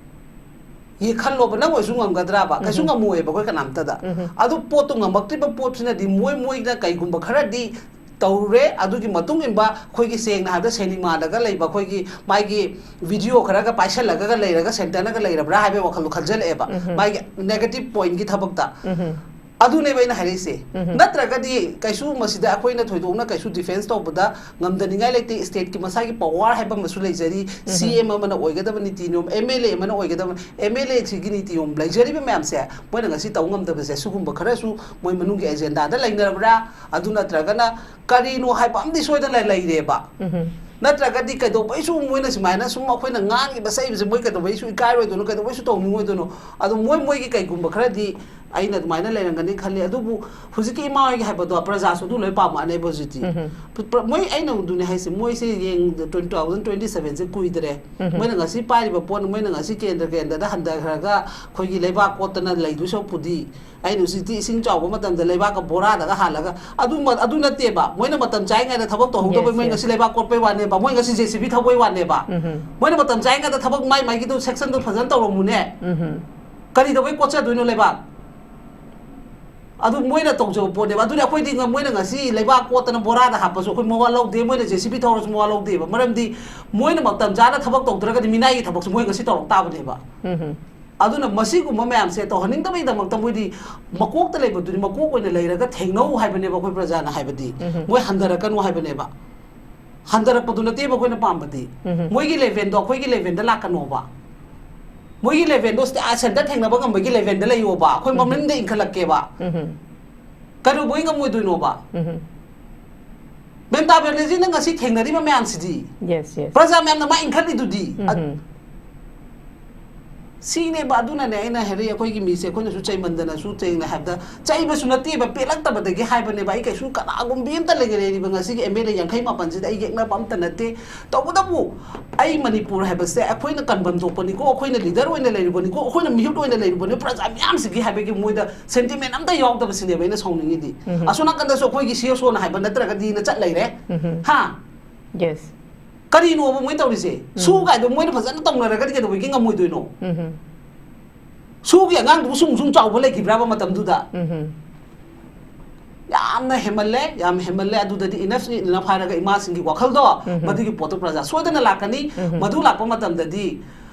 ꯌꯦ ꯈꯜꯂꯣꯕ, ꯅꯪ ꯑꯣꯏꯁꯨ ꯉꯝꯒꯗ꯭ꯔꯥꯕ? ꯀꯩꯁꯨ ꯉꯝꯃꯣꯏꯑꯕ ꯑꯩꯈꯣꯏ ꯀꯅꯥꯝꯇꯗ꯫ ꯑꯗꯨ ꯄꯣꯠꯇꯣ ꯉꯝꯃꯛꯇ꯭ꯔꯤꯕ ꯄꯣꯠꯁꯤꯅꯗꯤ ꯃꯣꯏ, ꯃꯣꯏꯅ ꯀꯩꯒꯨꯝꯕ ꯈꯔꯗꯤ ꯇꯧꯔꯨꯔꯦ, ꯑꯗꯨꯒꯤ ꯃꯇꯨꯡ ꯏꯟꯕ ꯑꯩꯈꯣꯏꯒꯤ, ꯁꯦꯡꯅ ꯍꯥꯏꯔꯕꯗ, ꯁꯤꯅꯦꯃꯥꯗꯒ ꯂꯩꯕ ꯑꯩꯈꯣꯏꯒꯤ ꯃꯥꯒꯤ ꯚꯤꯗꯤꯑꯣ ꯈꯔꯒ ꯄꯥꯏꯁꯜꯂꯒꯒ ꯂꯩꯔꯒ ꯁꯦꯟꯇꯔꯅꯒ ꯂꯩꯔꯕ꯭ꯔꯥ ꯍꯥꯏꯕꯒꯤ ꯋꯥꯈꯜꯗꯣ ꯈꯟꯖꯜꯂꯛꯑꯦꯕ, ꯃꯥꯒꯤ ꯅꯦꯒꯦꯇꯤꯚ ꯄꯣꯏꯟꯒꯤ ꯊꯕꯛꯇ꯫ ꯑꯗꯨꯅꯦꯕ ꯑꯩꯅ ꯍꯥꯏꯔꯛꯏꯁꯦ꯫ ꯅꯠꯇ꯭ꯔꯒꯗꯤ ꯀꯩꯁꯨ ꯃꯁꯤꯗ ꯑꯩꯈꯣꯏꯅ ꯊꯣꯏꯗꯣꯛꯅ ꯀꯩꯁꯨ ꯗꯤꯐꯦꯟꯁ ꯇꯧꯕꯗ ꯉꯝꯗꯅꯤꯡꯉꯥꯏ ꯂꯩꯇꯦ꯫ ꯁ꯭ꯇꯦꯠꯀꯤ ꯃꯁꯥꯒꯤ ꯄꯋꯥꯔ ꯍꯥꯏꯕ ꯑꯃꯁꯨ ꯂꯩꯖꯔꯤ꯫ ꯁꯤ ꯑꯦꯝ ꯑꯃꯅ ꯑꯣꯏꯒꯗꯕ ꯅꯤꯇꯤ ꯅꯤꯌꯣꯝ, ꯑꯦꯝ ꯑꯦꯜ ꯑꯦ ꯑꯃꯅ ꯑꯣꯏꯒꯗꯕ, ꯑꯦꯝ ꯑꯦꯜ ꯑꯦ ꯁꯤꯒꯤ ꯅꯤꯇꯤ ꯅꯤꯌꯣꯝ ꯂꯩꯖꯔꯤꯕ ꯃꯌꯥꯝꯁꯦ ꯃꯣꯏꯅ ꯉꯁꯤ ꯇꯧ ꯉꯝꯗꯕꯁꯦ, ꯁꯤꯒꯨꯝꯕ ꯈꯔꯁꯨ ꯃꯣꯏ ꯃꯅꯨꯡꯒꯤ ꯑꯦꯖꯦꯟꯗꯥꯗ ꯂꯩꯅꯔꯕ꯭ꯔꯥ? ꯑꯗꯨ ꯅꯠꯇ꯭ꯔꯒꯅ ꯀꯔꯤꯅꯣ ꯍꯥꯏꯕ ꯑꯃꯗꯤ ꯁꯣꯏꯗꯅ ꯂꯩꯔꯦꯕ꯫ ꯅꯠꯇ꯭ꯔꯒꯗꯤ ꯀꯩꯗꯧꯕꯩꯁꯨ ꯃꯣꯏꯅ ꯁꯨꯃꯥꯏꯅ ꯁꯨꯝ ꯑꯩꯈꯣꯏꯅ ꯉꯥꯡꯉꯤꯕ ꯁꯛꯏꯕꯁꯦ ꯃꯣꯏ ꯀꯩꯗꯧꯕꯩꯁꯨ ꯏꯀꯥꯏꯔꯣꯏꯗꯣꯏꯅꯣ, ꯀꯩꯗꯧꯕꯩꯁꯨ ꯇꯧꯅꯤꯡꯉꯣꯏꯗꯣꯏꯅꯣ? ꯑꯗꯣ ꯃꯣꯏ, ꯃꯣꯏꯒꯤ ꯀꯩꯒꯨꯝꯕ ꯈꯔꯗꯤ ꯑꯩꯅ ꯑꯗꯨꯃꯥꯏꯅ ꯂꯩꯔꯝꯒꯅꯤ ꯈꯜꯂꯤ꯫ ꯑꯗꯨꯕꯨ ꯍꯧꯖꯤꯛꯀꯤ ꯏꯃꯥ ꯍꯣꯏꯒꯤ ꯍꯥꯏꯕꯗꯣ ꯄ꯭ꯔꯖꯥꯁꯨ ꯑꯗꯨ ꯂꯣꯏ ꯄꯥꯝꯃꯛꯑꯅꯦꯕ ꯍꯧꯖꯤꯛꯇꯤ꯫ ꯄ꯭ꯔ-, ꯃꯣꯏ, ꯑꯩꯅ ꯑꯗꯨꯅꯦ ꯍꯥꯏꯁꯦ, ꯃꯣꯏꯁꯦ ꯌꯦꯡ, ꯇꯨ ꯊꯥꯎꯖꯟ ꯇ꯭ꯋꯦꯟꯇꯤ ꯁꯚꯦꯟꯁꯦ ꯀꯨꯏꯗ꯭ꯔꯦ꯫ ꯃꯣꯏꯅ ꯉꯁꯤ ꯄꯥꯏꯔꯤꯕ ꯄꯣꯠ, ꯃꯣꯏꯅ ꯉꯁꯤ ꯀꯦꯟꯗ꯭ꯔ ꯀꯦꯟꯗ꯭ꯔꯗ ꯍꯟꯊꯈ꯭ꯔꯒ ꯑꯩꯈꯣꯏꯒꯤ ꯂꯩꯕꯥꯛ ꯀꯣꯠꯇꯅ ꯂꯩꯗꯣꯏ ꯁꯔꯨꯛꯄꯨꯗꯤ, ꯑꯩꯅ ꯍꯧꯖꯤꯛꯇꯤ ꯏꯁꯤꯡ ꯆꯥꯎꯕ ꯃꯇꯝꯗ ꯂꯩꯕꯥꯛꯀ ꯕꯣꯔꯥꯗꯒ ꯍꯥꯜꯂꯒ, ꯑꯗꯨ ꯃ-, ꯑꯗꯨ ꯅꯠꯇꯦꯕ꯫ ꯃꯣꯏꯅ ꯃꯇꯝ ꯆꯥꯔꯤꯉꯩꯗ ꯊꯕꯛ ꯇꯧꯍꯧꯗꯕꯩ Yes, ꯃꯣꯏ yes. ꯉꯁꯤ ꯂꯩꯕꯥꯛ ꯀꯣꯠꯄꯩ ꯋꯥꯅꯦꯕ, ꯃꯣꯏ ꯉꯁꯤ ꯖꯦ ꯁꯤ ꯕꯤ ꯊꯧꯕꯩ ꯋꯥꯅꯦꯕ꯫ ꯃꯣꯏꯅ ꯃꯇꯝ ꯆꯥꯔꯤꯉꯩꯗ ꯊꯕꯛ ꯃꯥꯏ ꯃꯥꯏꯒꯤꯗꯣ ꯁꯦꯛꯁꯟꯗꯣ ꯐꯖꯅ ꯇꯧꯔꯝꯃꯨꯅꯦ꯫ ꯀꯔꯤꯗꯧꯕꯩ ꯀꯣꯠꯆꯗꯣꯏꯅꯣ ꯂꯩꯕꯥꯛ? ꯑꯗꯨ ꯃꯣꯏꯅ ꯇꯧꯖꯕ ꯄꯣꯠꯅꯦꯕ꯫ ꯑꯗꯨꯅꯤ ꯑꯩꯈꯣꯏꯗꯤ ꯉ-, ꯃꯣꯏꯅ ꯉꯁꯤ ꯂꯩꯕꯥꯛ ꯀꯣꯠꯇꯅ ꯕꯣꯔꯥꯗ ꯍꯥꯞꯄꯁꯨ ꯑꯩꯈꯣꯏ ꯃꯋꯥ ꯂꯧꯗꯦ, ꯃꯣꯏꯅ ꯖꯦ ꯁꯤ ꯕꯤ ꯊꯧꯔꯁꯨ ꯃꯋꯥ ꯂꯧꯗꯦꯕ꯫ ꯃꯔꯝꯗꯤ ꯃꯣꯏꯅ ꯃꯇꯝ ꯆꯥꯅ ꯊꯕꯛ ꯇꯧꯗ꯭ꯔꯒꯗꯤ ꯃꯤꯅꯥꯏꯒꯤ ꯊꯕꯛꯁꯨ ꯃꯣꯏ ꯉꯁꯤ ꯇꯧꯔꯛ ꯇꯥꯕꯅꯦꯕ꯫ ꯑꯗꯨꯅ ꯃꯁꯤꯒꯨꯝꯕ ꯃꯌꯥꯝꯁꯦ ꯇꯧꯍꯟꯅꯤꯡꯗꯕꯒꯤꯗꯃꯛꯇ ꯃꯣꯏꯗꯤ ꯃꯀꯣꯛꯇ ꯂꯩꯕꯗꯨꯗꯤ ꯃꯀꯣꯛ ꯑꯣꯏꯅ ꯂꯩꯔꯒ ꯊꯦꯡꯅꯧ ꯍꯥꯏꯕꯅꯦꯕ ꯑꯩꯈꯣꯏ ꯄ꯭ꯔꯖꯥꯅ ꯍꯥꯏꯕꯗꯤ꯫ ꯃꯣꯏ ꯍꯟꯊꯔꯛꯀꯅꯨ ꯍꯥꯏꯕꯅꯦꯕ꯫ ꯍꯟꯊꯔꯛꯄꯗꯨ ꯅꯠꯇꯦꯕ ꯑꯩꯈꯣꯏꯅ ꯄꯥꯝꯕꯗꯤ꯫ ꯃꯣꯏꯒꯤ ꯂꯦꯚꯦꯜꯗꯣ ꯑꯩꯈꯣꯏꯒꯤ ꯂꯦꯚꯦꯜꯗ ꯂꯥꯛꯀꯅꯣꯕ꯫ ꯃꯣꯏꯒꯤ ꯂꯦꯚꯦꯜꯗꯣ ꯁꯦꯟꯇꯔ ꯊꯦꯡꯅꯕ ꯉꯝꯕꯒꯤ ꯂꯦꯚꯦꯜꯗ ꯂꯩꯌꯣꯕ꯫ ꯑꯩꯈꯣꯏ ꯃꯃꯤꯡꯗ ꯏꯟꯈꯠꯂꯛꯀꯦꯕ꯫ ꯀꯩꯗꯧꯕꯩ ꯉꯝꯃꯣꯏꯗꯣꯏꯅꯣꯕ? ꯃꯦꯝꯇꯥ ꯕꯦꯅꯔꯖꯤꯅ ꯉꯁꯤ ꯊꯦꯡꯅꯔꯤꯕ ꯃꯌꯥꯝꯁꯤꯗꯤ꯫ Yes, yes. ꯄ꯭ꯔꯖꯥ ꯃꯌꯥꯝꯅ ꯃꯥ ꯏꯟꯈꯠꯂꯤꯗꯨꯗꯤ꯫ ꯑ- ꯁꯤꯅꯦꯕ꯫ ꯑꯗꯨꯅꯅꯦ ꯑꯩꯅ ꯍꯥꯏꯔꯛꯏ, ꯑꯩꯈꯣꯏꯒꯤ ꯃꯤꯁꯦ ꯑꯩꯈꯣꯏꯅꯁꯨ ꯆꯩꯃꯟꯗꯅꯁꯨ ꯇꯦꯡꯅ ꯍꯥꯏꯕꯗ ꯆꯩꯕꯁꯨ ꯅꯠꯇꯦꯕ, ꯄꯦꯜꯂꯛꯇꯕꯗꯒꯤ ꯍꯥꯏꯕꯅꯦꯕ꯫ ꯑꯩ ꯀꯩꯁꯨ ꯀꯅꯥꯒꯨꯝꯕꯤ ꯑꯝꯇ ꯂꯩꯔꯦ, ꯂꯩꯔꯤꯕ ꯉꯁꯤꯒꯤ ꯑꯦꯝ ꯑꯦꯜ ꯑꯦ ꯌꯥꯡꯈꯩ ꯃꯥꯄꯟꯁꯤꯗ ꯑꯩ ꯌꯦꯛꯅꯕ ꯑꯝꯇ ꯅꯠꯇꯦ꯫ ꯇꯧꯕꯇꯕꯨ ꯑꯩ ꯃꯅꯤꯄꯨꯔ ꯍꯥꯏꯕꯁꯦ ꯑꯩꯈꯣꯏꯅ ꯀꯟꯐꯝ ꯊꯣꯛꯄꯅꯤꯀꯣ, ꯑꯩꯈꯣꯏꯅ ꯂꯤꯗꯔ ꯑꯣꯏꯅ ꯂꯩꯔꯨꯕꯅꯤꯀꯣ, ꯑꯩꯈꯣꯏꯅ ꯃꯤꯍꯨꯠ ꯑꯣꯏꯅ ꯂꯩꯔꯨꯕꯅꯤ, ꯄ꯭ꯔꯖꯥ ꯃꯌꯥꯝꯁꯤꯒꯤ ꯍꯥꯏꯕꯒꯤ ꯃꯣꯏꯗ ꯁꯦꯟꯇꯤꯃꯦꯟ ꯑꯝꯇ ꯌꯥꯎꯗꯕꯁꯤꯅꯦꯕ ꯑꯩꯅ ꯁꯥꯎꯅꯤꯡꯉꯤꯗꯤ꯫ ꯑꯁꯣꯝ ꯅꯥꯀꯟꯗꯁꯨ ꯑꯩꯈꯣꯏꯒꯤ ꯁꯤ ꯑꯦꯁ ꯑꯣꯅ ꯍꯥꯏꯕ ꯅꯠꯇ꯭ꯔꯒꯗꯤꯅ ꯆꯠ ꯂꯩꯔꯦ꯫ ꯍꯥ? Yes. ꯀꯔꯤꯅꯣꯕ ꯃꯣꯏ ꯇꯧꯔꯤꯁꯦ? ꯁꯨ ꯀꯥꯏꯗꯣ ꯃꯣꯏꯅ ꯐꯖꯅ ꯇꯧꯅꯔꯒꯗꯤ ꯀꯩꯗꯧꯕꯒꯤ ꯉꯝꯃꯣꯏꯗꯣꯏꯅꯣ? ꯁꯨꯒꯤ ꯑꯉꯥꯡꯗꯨꯕꯨ ꯁꯨꯝ ꯁꯨꯝ ꯆꯥꯎꯕ ꯂꯩꯈꯤꯕ꯭ꯔꯕ ꯃꯇꯝꯗꯨꯗ? ꯌꯥꯝꯅ ꯍꯦꯟꯃꯜꯂꯦ, ꯌꯥꯝ ꯍꯦꯟꯃꯜꯂꯦ꯫ ꯑꯗꯨꯗꯗꯤ ꯏꯅꯐ ꯏꯅꯐ ꯍꯥꯏꯔꯒ ꯏꯃꯥꯁꯤꯡꯒꯤ ꯋꯥꯈꯜꯗꯣ ꯃꯗꯨꯒꯤ ꯄꯣꯠꯇꯣ ꯄ꯭ꯔꯖꯥ ꯁꯣꯏꯗꯅ ꯂꯥꯛꯀꯅꯤ꯫ ꯃꯗꯨ ꯂꯥꯛꯄ ꯃꯇꯝꯗꯗꯤ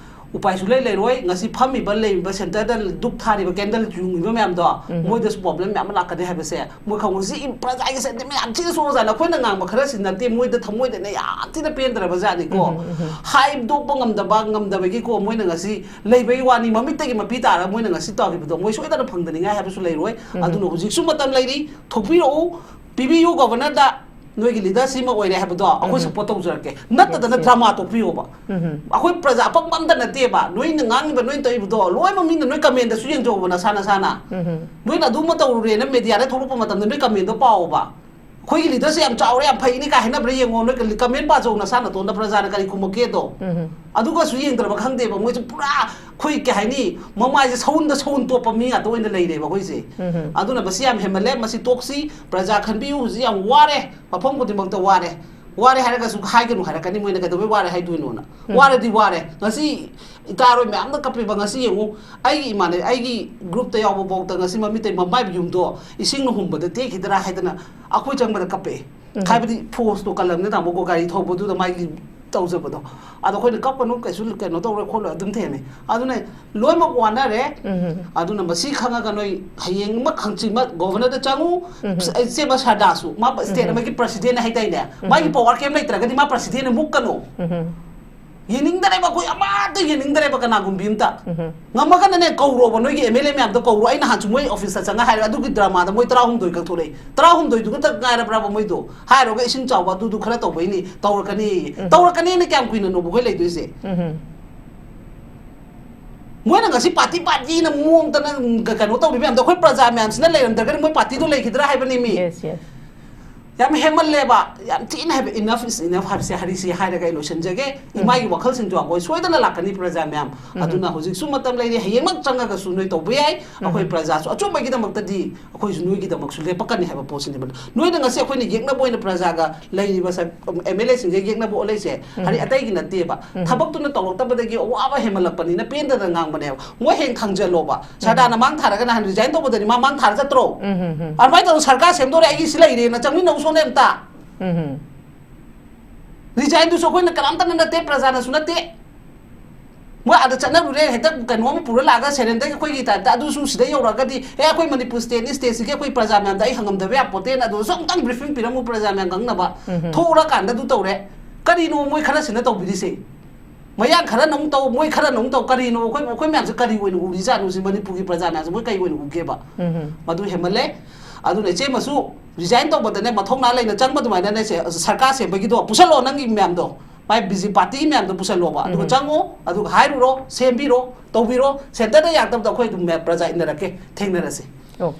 ꯎꯄꯥꯏ ꯁꯨꯡꯂꯩ ꯂꯩꯔꯣꯏ꯫ ꯉꯁꯤ ꯐꯝꯃꯤꯕ, ꯂꯩꯔꯤꯕ ꯁꯦꯟꯇꯔꯗ ꯙꯨꯞ ꯊꯥꯔꯤꯕ, ꯀꯦꯟꯗꯜ ꯌꯨꯡꯉꯤꯕ ꯃꯌꯥꯝꯗꯣ, ꯃꯣꯏꯗꯁꯨ ꯄ꯭ꯔꯣꯕ꯭ꯂꯦꯝ ꯃꯌꯥꯝ ꯑꯃ ꯂꯥꯛꯀꯅꯤ ꯍꯥꯏꯕꯁꯦ ꯃꯣꯏ ꯈꯪꯉꯨ꯫ ꯁꯤ ꯄ꯭ꯔꯖꯥꯒꯤ ꯁꯦꯟꯇꯤꯃꯦꯟ ꯌꯥꯝ ꯊꯤꯅ ꯁꯣꯛꯑꯖꯥꯠꯅꯤ꯫ ꯑꯩꯈꯣꯏꯅ ꯉꯥꯡꯕ ꯈꯔꯁꯤ ꯅꯠꯇꯦ, ꯃꯣꯏꯗ ꯊꯃꯣꯏꯗꯅꯦ ꯌꯥꯝ ꯊꯤꯅ ꯄꯦꯟꯗ꯭ꯔꯕ ꯖꯥꯠꯅꯤꯀꯣ꯫ ꯍꯥꯏꯗꯣꯛꯄ ꯉꯝꯗꯕ, ꯉꯝꯗꯕꯒꯤꯀꯣ, ꯃꯣꯏꯅ ꯉꯁꯤ ꯂꯩꯕꯒꯤ ꯋꯥꯅꯤ, ꯃꯃꯤꯠꯇꯒꯤ ꯃꯄꯤ ꯇꯥꯔꯒ ꯃꯣꯏꯅ ꯉꯁꯤ ꯇꯧꯈꯤꯕꯗꯣ ꯃꯣꯏ ꯁꯣꯏꯗꯅ ꯐꯪꯗꯅꯤꯡꯉꯥꯏ ꯍꯥꯏꯕꯁꯨ ꯂꯩꯔꯣꯏ꯫ ꯑꯗꯨꯅ ꯍꯧꯖꯤꯛꯁꯨ ꯃꯇꯝ ꯂꯩꯔꯤ, ꯊꯣꯛꯄꯤꯔꯛꯎ, ꯄꯤꯕꯤꯌꯨ ꯒꯣꯕꯔꯅꯔꯗ꯫ ꯅꯣꯏꯒꯤ ꯂꯤꯗꯔꯁꯤꯃ ꯑꯣꯏꯔꯦ ꯍꯥꯏꯕꯗꯣ ꯑꯩꯈꯣꯏ ꯁꯄꯣꯔꯠ ꯇꯧꯖꯔꯛꯀꯦ꯫ ꯅꯠꯇꯗꯅ ꯗ꯭ꯔꯃꯥ ꯇꯣꯛꯄꯤꯌꯣꯕ꯫ ꯑꯩꯈꯣꯏ ꯄ꯭ꯔꯖꯥ ꯑꯄꯪꯕ ꯑꯝꯇ ꯅꯠꯇꯦꯕ꯫ ꯅꯣꯏꯅ ꯉꯥꯡꯉꯤꯕ, ꯅꯣꯏꯅ ꯇꯧꯔꯤꯕꯗꯣ ꯂꯣꯏꯅꯃꯛ ꯃꯤꯅ ꯅꯣꯏ ꯀꯃꯦꯟꯗꯁꯨ ꯌꯦꯡꯖꯧꯕ ꯅꯁꯥ ꯅꯁꯥꯅ꯫ ꯅꯣꯏꯅ ꯑꯗꯨꯃ ꯇꯧꯔꯨꯔꯦꯅ ꯃꯦꯗꯤꯌꯥꯗ ꯊꯣꯛꯂꯛꯄ ꯃꯇꯝꯗ ꯅꯣꯏ ꯀꯃꯦꯟꯗꯣ ꯄꯥꯎꯕ꯫ ꯑꯩꯈꯣꯏꯒꯤ ꯂꯤꯗꯔꯁꯦ ꯌꯥꯝ ꯆꯥꯎꯔꯦ, ꯌꯥꯝ ꯐꯩꯅꯦ ꯀꯥꯏ ꯍꯥꯏꯅꯕ꯭ꯔꯥ ꯌꯦꯡꯉꯣ, ꯅꯣꯏ ꯀꯃꯦꯟ ꯄꯥꯖꯧ ꯅꯁꯥ ꯅꯇꯣꯟꯗ ꯄ꯭ꯔꯖꯥꯅ ꯀꯔꯤ ꯈꯨꯝꯃꯛꯀꯦꯗꯣ꯫ ꯑꯗꯨꯒꯁꯨ ꯌꯦꯡꯗ꯭ꯔꯕ ꯈꯪꯗꯦꯕ ꯃꯣꯏꯁꯨ ꯄꯨꯔꯥ ꯑꯩꯈꯣꯏ ꯀꯩ ꯍꯥꯏꯅꯤ, ꯃꯃꯥꯏꯁꯦ ꯁꯎꯟꯗ ꯁꯎꯟ ꯇꯣꯞꯄ ꯃꯤ ꯉꯥꯛꯇ ꯑꯣꯏꯅ ꯂꯩꯔꯦꯕ ꯑꯩꯈꯣꯏꯁꯦ꯫ ꯑꯗꯨꯅ ꯃꯁꯤ ꯌꯥꯝ ꯍꯦꯟꯃꯜꯂꯦ, ꯃꯁꯤ ꯇꯣꯛꯁꯤ꯫ ꯄ꯭ꯔꯖꯥ ꯈꯟꯕꯤꯌꯨ, ꯍꯧꯖꯤꯛ ꯌꯥꯝ ꯋꯥꯔꯦ, ꯃꯐꯝ ꯈꯨꯗꯤꯡꯃꯛꯇ ꯋꯥꯔꯦ꯫ ꯋꯥꯔꯦ ꯍꯥꯏꯔꯒꯁꯨ ꯍꯥꯏꯒꯅꯨ ꯍꯥꯏꯔꯛꯀꯅꯤ ꯃꯣꯏꯅ, ꯀꯩꯗꯧꯕꯩ ꯋꯥꯔꯦ ꯍꯥꯏꯗꯣꯏꯅꯣꯅ꯫ ꯋꯥꯔꯗꯤ ꯋꯥꯔꯦ꯫ ꯉꯁꯤ ꯏꯇꯥꯔꯣꯏ ꯃꯌꯥꯝꯅ ꯀꯞꯄꯤꯕ, ꯉꯁꯤ ꯌꯦꯡꯉꯨ, ꯑꯩꯒꯤ ꯏꯃꯥꯟꯅ ꯑꯩꯒꯤ ꯒ꯭ꯔꯨꯞꯇ ꯌꯥꯎꯕ ꯐꯥꯎꯗ ꯉꯁꯤ ꯃꯃꯤꯠꯇꯩ ꯃꯃꯥꯏ ꯌꯨꯝꯗꯣ ꯏꯁꯤꯡꯅ ꯍꯨꯝꯕꯗ ꯇꯦꯛꯈꯤꯗ꯭ꯔꯥ ꯍꯥꯏꯗꯅ ꯑꯩꯈꯣꯏ ꯆꯪꯕꯗ ꯀꯞꯄꯛꯑꯦ꯫ ꯍꯥꯏꯕꯗꯤ ꯐꯣꯔꯁꯇꯣ ꯀꯜꯂꯝꯅꯤꯅ ꯇꯥꯃꯣꯀꯣ, ꯒꯥꯔꯤ ꯊꯧꯕꯗꯨꯗ ꯃꯥꯒꯤ ꯇꯧꯖꯕꯗꯣ꯫ ꯑꯗꯣ ꯑꯩꯈꯣꯏꯅ ꯀꯞꯀꯅꯨ, ꯀꯩꯁꯨ ꯀꯩꯅꯣ ꯇꯧꯔꯣꯏ ꯈꯣꯠꯂꯣꯏ ꯑꯗꯨꯝ ꯊꯦꯝꯃꯦ꯫ ꯑꯗꯨꯅ ꯂꯣꯏꯅꯃꯛ ꯋꯥꯅꯔꯦ꯫ ꯑꯗꯨꯅ ꯃꯁꯤ ꯈꯪꯉꯒ ꯅꯣꯏ ꯍꯌꯦꯡꯃꯛ ꯍꯪꯆꯤꯠꯃꯛ ꯒꯣꯕꯔꯅꯔꯗ ꯆꯪꯉꯨ, ꯏꯆꯦꯃ ꯁꯔꯗꯥꯁꯨ, ꯃꯥ ꯁ꯭ꯇꯦꯠ ꯑꯃꯒꯤ ꯄ꯭ꯔꯁꯤꯗꯦꯟ ꯍꯥꯏꯗꯥꯏꯅꯦ? ꯃꯥꯒꯤ ꯄꯋꯥꯔ ꯀꯩꯝ ꯂꯩꯇ꯭ꯔꯒꯗꯤ ꯃꯥ ꯄ꯭ꯔꯁꯤꯗꯦꯟ ꯃꯨꯛꯀꯅꯣ꯫ ꯌꯦꯡꯅꯤꯡꯗꯔꯦꯕ ꯑꯩꯈꯣꯏ, ꯑꯃꯠꯇ ꯌꯦꯡꯅꯤꯡꯗꯔꯦꯕ ꯀꯅꯥꯒꯨꯝꯕꯤ ꯑꯝꯇ꯫ ꯉꯝꯃꯒꯅꯅꯦ ꯀꯧꯔꯣꯕ, ꯅꯣꯏꯒꯤ ꯑꯦꯝ ꯑꯦꯜ ꯑꯦ ꯃꯌꯥꯝꯗꯣ ꯀꯧꯔꯣ꯫ ꯑꯩ ꯅꯍꯥꯟꯁꯨ ꯃꯣꯏ ꯑꯣꯐꯤꯁꯇ ꯆꯪꯉ ꯍꯥꯏꯔꯦ, ꯑꯗꯨꯒꯤ ꯗ꯭ꯔꯃꯥꯗ ꯃꯣꯏ ꯇꯔꯥꯍꯨꯝꯗꯣꯏ ꯈꯛ ꯊꯣꯛꯂꯛꯏ꯫ ꯇꯔꯥꯍꯨꯝꯗꯣꯏꯗꯨ ꯈꯛꯇ ꯉꯥꯏꯔꯕ꯭ꯔꯕ ꯃꯣꯏꯗꯣ? ꯍꯥꯏꯔꯨꯔꯒ ꯏꯁꯤꯡ ꯆꯥꯎꯕ ꯑꯗꯨꯗꯨ ꯈꯔ ꯇꯧꯕꯩꯅꯤ, ꯇꯧꯔꯛꯀꯅꯤ, ꯇꯧꯔꯛꯀꯅꯤꯅ ꯀꯌꯥꯝ ꯀꯨꯏꯅꯅꯣꯕ ꯑꯩꯈꯣꯏ ꯂꯩꯗꯣꯏꯁꯦ? ꯃꯣꯏꯅ ꯉꯁꯤ ꯄꯥꯔꯇꯤ ꯄꯥꯔꯇꯤꯅ ꯃꯑꯣꯡꯗꯅ ꯀꯩꯅꯣ ꯇꯧꯔꯤ ꯃꯌꯥꯝꯗꯣ ꯑꯩꯈꯣꯏ ꯄ꯭ꯔꯖꯥ ꯃꯌꯥꯝꯁꯤꯅ ꯂꯩꯔꯝꯗ꯭ꯔꯒꯗꯤ ꯃꯣꯏ ꯄꯥꯔꯇꯤꯗꯣ ꯂꯩꯈꯤꯗ꯭ꯔꯥ ꯍꯥꯏꯕꯅꯤ ꯃꯤ꯫ Yes, yes. ꯌꯥꯝ ꯍꯦꯟꯃꯜꯂꯦꯕ, ꯌꯥꯝ ꯊꯤꯅ ꯍꯦꯟꯃꯜ꯫ Enough is enough ꯍꯥꯏꯕꯁꯦ, ꯍꯥꯏꯔꯤꯁꯤ ꯍꯥꯏꯔꯒ ꯑꯩ ꯂꯣꯏꯁꯤꯟꯖꯒꯦ꯫ ꯏꯃꯥꯒꯤ ꯋꯥꯈꯜꯁꯤꯡꯁꯨ ꯑꯩꯈꯣꯏ ꯁꯣꯏꯗꯅ ꯂꯥꯛꯀꯅꯤ ꯄ꯭ꯔꯖꯥ ꯃꯌꯥꯝ꯫ ꯑꯗꯨꯅ ꯍꯧꯖꯤꯛꯁꯨ ꯃꯇꯝ ꯂꯩꯔꯤ, ꯍꯌꯦꯡꯃꯛ ꯆꯪꯉꯒꯁꯨ ꯅꯣꯏ ꯇꯧꯕ ꯌꯥꯏ꯫ ꯑꯩꯈꯣꯏ ꯄ꯭ꯔꯖꯥꯁꯨ ꯑꯆꯨꯝꯕꯒꯤꯗꯃꯛꯇꯗꯤ ꯑꯩꯈꯣꯏꯁꯨ ꯅꯣꯏꯒꯤꯗꯃꯛꯁꯨ ꯂꯦꯞꯄꯛꯀꯅꯤ ꯍꯥꯏꯕ ꯄꯣꯠꯁꯤꯅꯦꯕ꯫ ꯅꯣꯏꯅ ꯉꯁꯤ ꯑꯩꯈꯣꯏꯅ ꯌꯦꯛꯅꯕ ꯑꯣꯏꯅ ꯄ꯭ꯔꯖꯥꯒ ꯂꯩꯔꯤꯕ ꯁ-, ꯑꯦꯝ ꯑꯦꯜ ꯑꯦꯁꯤꯡꯁꯦ ꯌꯦꯛꯅꯕ ꯑꯣꯠꯂꯛꯏꯁꯦ ꯍꯥꯏꯗꯤ ꯑꯇꯩꯒꯤ ꯅꯠꯇꯦꯕ꯫ ꯊꯕꯛꯇꯨꯅ ꯇꯧꯔꯛꯇꯕꯗꯒꯤ ꯑꯋꯥꯕ ꯍꯦꯟꯃꯜꯂꯛꯄꯅꯤꯅ ꯄꯦꯟꯗꯅ ꯉꯥꯡꯕꯅꯦꯕ꯫ ꯃꯣꯏ ꯍꯌꯦꯡ ꯊꯥꯡꯖꯜꯂꯣꯕ꯫ ꯁꯔꯗꯥꯅ ꯃꯥꯡ ꯊꯥꯔꯒ ꯅꯍꯥꯟ ꯔꯤꯖꯥꯏꯟ ꯇꯧꯕꯗꯗꯤ ꯃꯥ ꯃꯥꯡ ꯊꯥꯔ ꯆꯠꯇ꯭ꯔꯣ? ꯑꯗꯨꯃꯥꯏꯅ ꯇꯧꯗꯅ ꯁꯔꯀꯥꯔ ꯁꯦꯝꯗꯣꯔꯦ, ꯑꯩꯒꯤ ꯁꯤ ꯂꯩꯔꯦꯅ ꯆꯪꯃꯤꯟꯅꯧ ꯁꯣꯝꯗ ꯑꯝꯇ꯫ ꯔꯤꯖꯥꯏꯟꯗꯨꯁꯨ ꯑꯩꯈꯣꯏꯅ ꯀꯅꯥꯝꯇꯅ ꯅꯠꯇꯦ, ꯄ꯭ꯔꯖꯥꯅꯁꯨ ꯅꯠꯇꯦ꯫ ꯃꯣꯏ ꯑꯥꯗ ꯆꯠꯅꯔꯨꯔꯦ, ꯍꯦꯛꯇ ꯀꯩꯅꯣ ꯑꯃ ꯄꯨꯔ ꯂꯥꯛꯑꯒ ꯁꯦꯔꯦꯟꯗꯔꯒꯤ ꯑꯩꯈꯣꯏꯒꯤ ꯇꯥꯏꯞꯇ꯫ ꯑꯗꯨꯁꯨ ꯁꯤꯗ ꯌꯧꯔꯛꯑꯒꯗꯤ, "ꯑꯦ, ꯑꯩꯈꯣꯏ ꯃꯅꯤꯄꯨꯔ ꯁ꯭ꯇꯦꯠꯅꯤ, ꯁ꯭ꯇꯦꯠꯁꯤꯒꯤ ꯑꯩꯈꯣꯏ ꯄ꯭ꯔꯖꯥ ꯃꯌꯥꯝꯗ ꯑꯩ ꯍꯪꯉꯝꯗꯕ ꯌꯥꯄꯣꯠꯇꯦꯅ" ꯑꯗꯨꯁꯨ ꯑꯃꯨꯛꯇꯪ ꯕ꯭ꯔꯤꯐꯤꯡ ꯄꯤꯔꯝꯃꯨ ꯄ꯭ꯔꯖꯥ ꯃꯌꯥꯝ ꯈꯪꯅꯕ꯫ ꯊꯣꯛꯎꯔꯀꯥꯟꯗ ꯑꯗꯨ ꯇꯧꯔꯦ꯫ ꯀꯔꯤꯅꯣ ꯃꯣꯏ ꯈꯔꯁꯤꯅ ꯇꯧꯕꯤꯔꯤꯁꯦ? ꯃꯌꯥꯡ ꯈꯔꯅ ꯑꯃꯨꯛ ꯇꯧ, ꯃꯣꯏ ꯈꯔꯅ ꯑꯃꯨꯛ ꯇꯧ, ꯀꯔꯤꯅꯣ? ꯑꯩꯈꯣꯏ, ꯑꯩꯈꯣꯏ ꯃꯌꯥꯝꯁꯦ ꯀꯔꯤ ꯑꯣꯏꯅ ꯎꯔꯤꯖꯥꯠꯅꯣ? ꯁꯤ ꯃꯅꯤꯄꯨꯔꯒꯤ ꯄ꯭ꯔꯖꯥ ꯃꯌꯥꯝꯁꯦ ꯃꯣꯏ ꯀꯔꯤ ꯑꯣꯏꯅ ꯎꯒꯦꯕ? ꯃꯗꯨ ꯍꯦꯟꯃꯜꯂꯦ꯫ ꯑꯗꯨꯅ ꯏꯆꯦꯃꯁꯨ ꯔꯤꯖꯥꯏꯟ ꯇꯧꯕꯗꯅꯦ, ꯃꯊꯧꯅꯥ ꯂꯩꯅ ꯆꯪꯕ ꯑꯗꯨꯃꯥꯏꯅꯅꯦ, ꯁꯦ, ꯁꯔꯀꯥꯔ ꯁꯦꯝꯕꯒꯤꯗꯣ ꯄꯨꯁꯜꯂꯣ, ꯅꯪꯒꯤ ꯃꯌꯥꯝꯗꯣ, ꯃꯥꯏ ꯕꯤ ꯖꯦ ꯄꯤ ꯄꯥꯔꯇꯤ ꯃꯌꯥꯝꯗꯣ ꯄꯨꯁꯜꯂꯣꯕ꯫ ꯑꯗꯨꯒ ꯆꯪꯉꯣ, ꯑꯗꯨꯒ ꯍꯥꯏꯔꯨꯔꯣ, ꯁꯦꯝꯕꯤꯔꯣ, ꯇꯧꯕꯤꯔꯣ꯫ ꯁꯦꯟꯇꯔꯗ ꯌꯥꯔꯛꯇꯕꯗ ꯑꯩꯈꯣꯏ ꯑꯗꯨꯝ ꯃꯌꯥꯝ ꯄ꯭ꯔꯖꯥ ꯏꯟꯅꯔꯛꯀꯦ, ꯊꯦꯡꯅꯔꯁꯤ꯫ ꯑꯣꯀꯦ꯫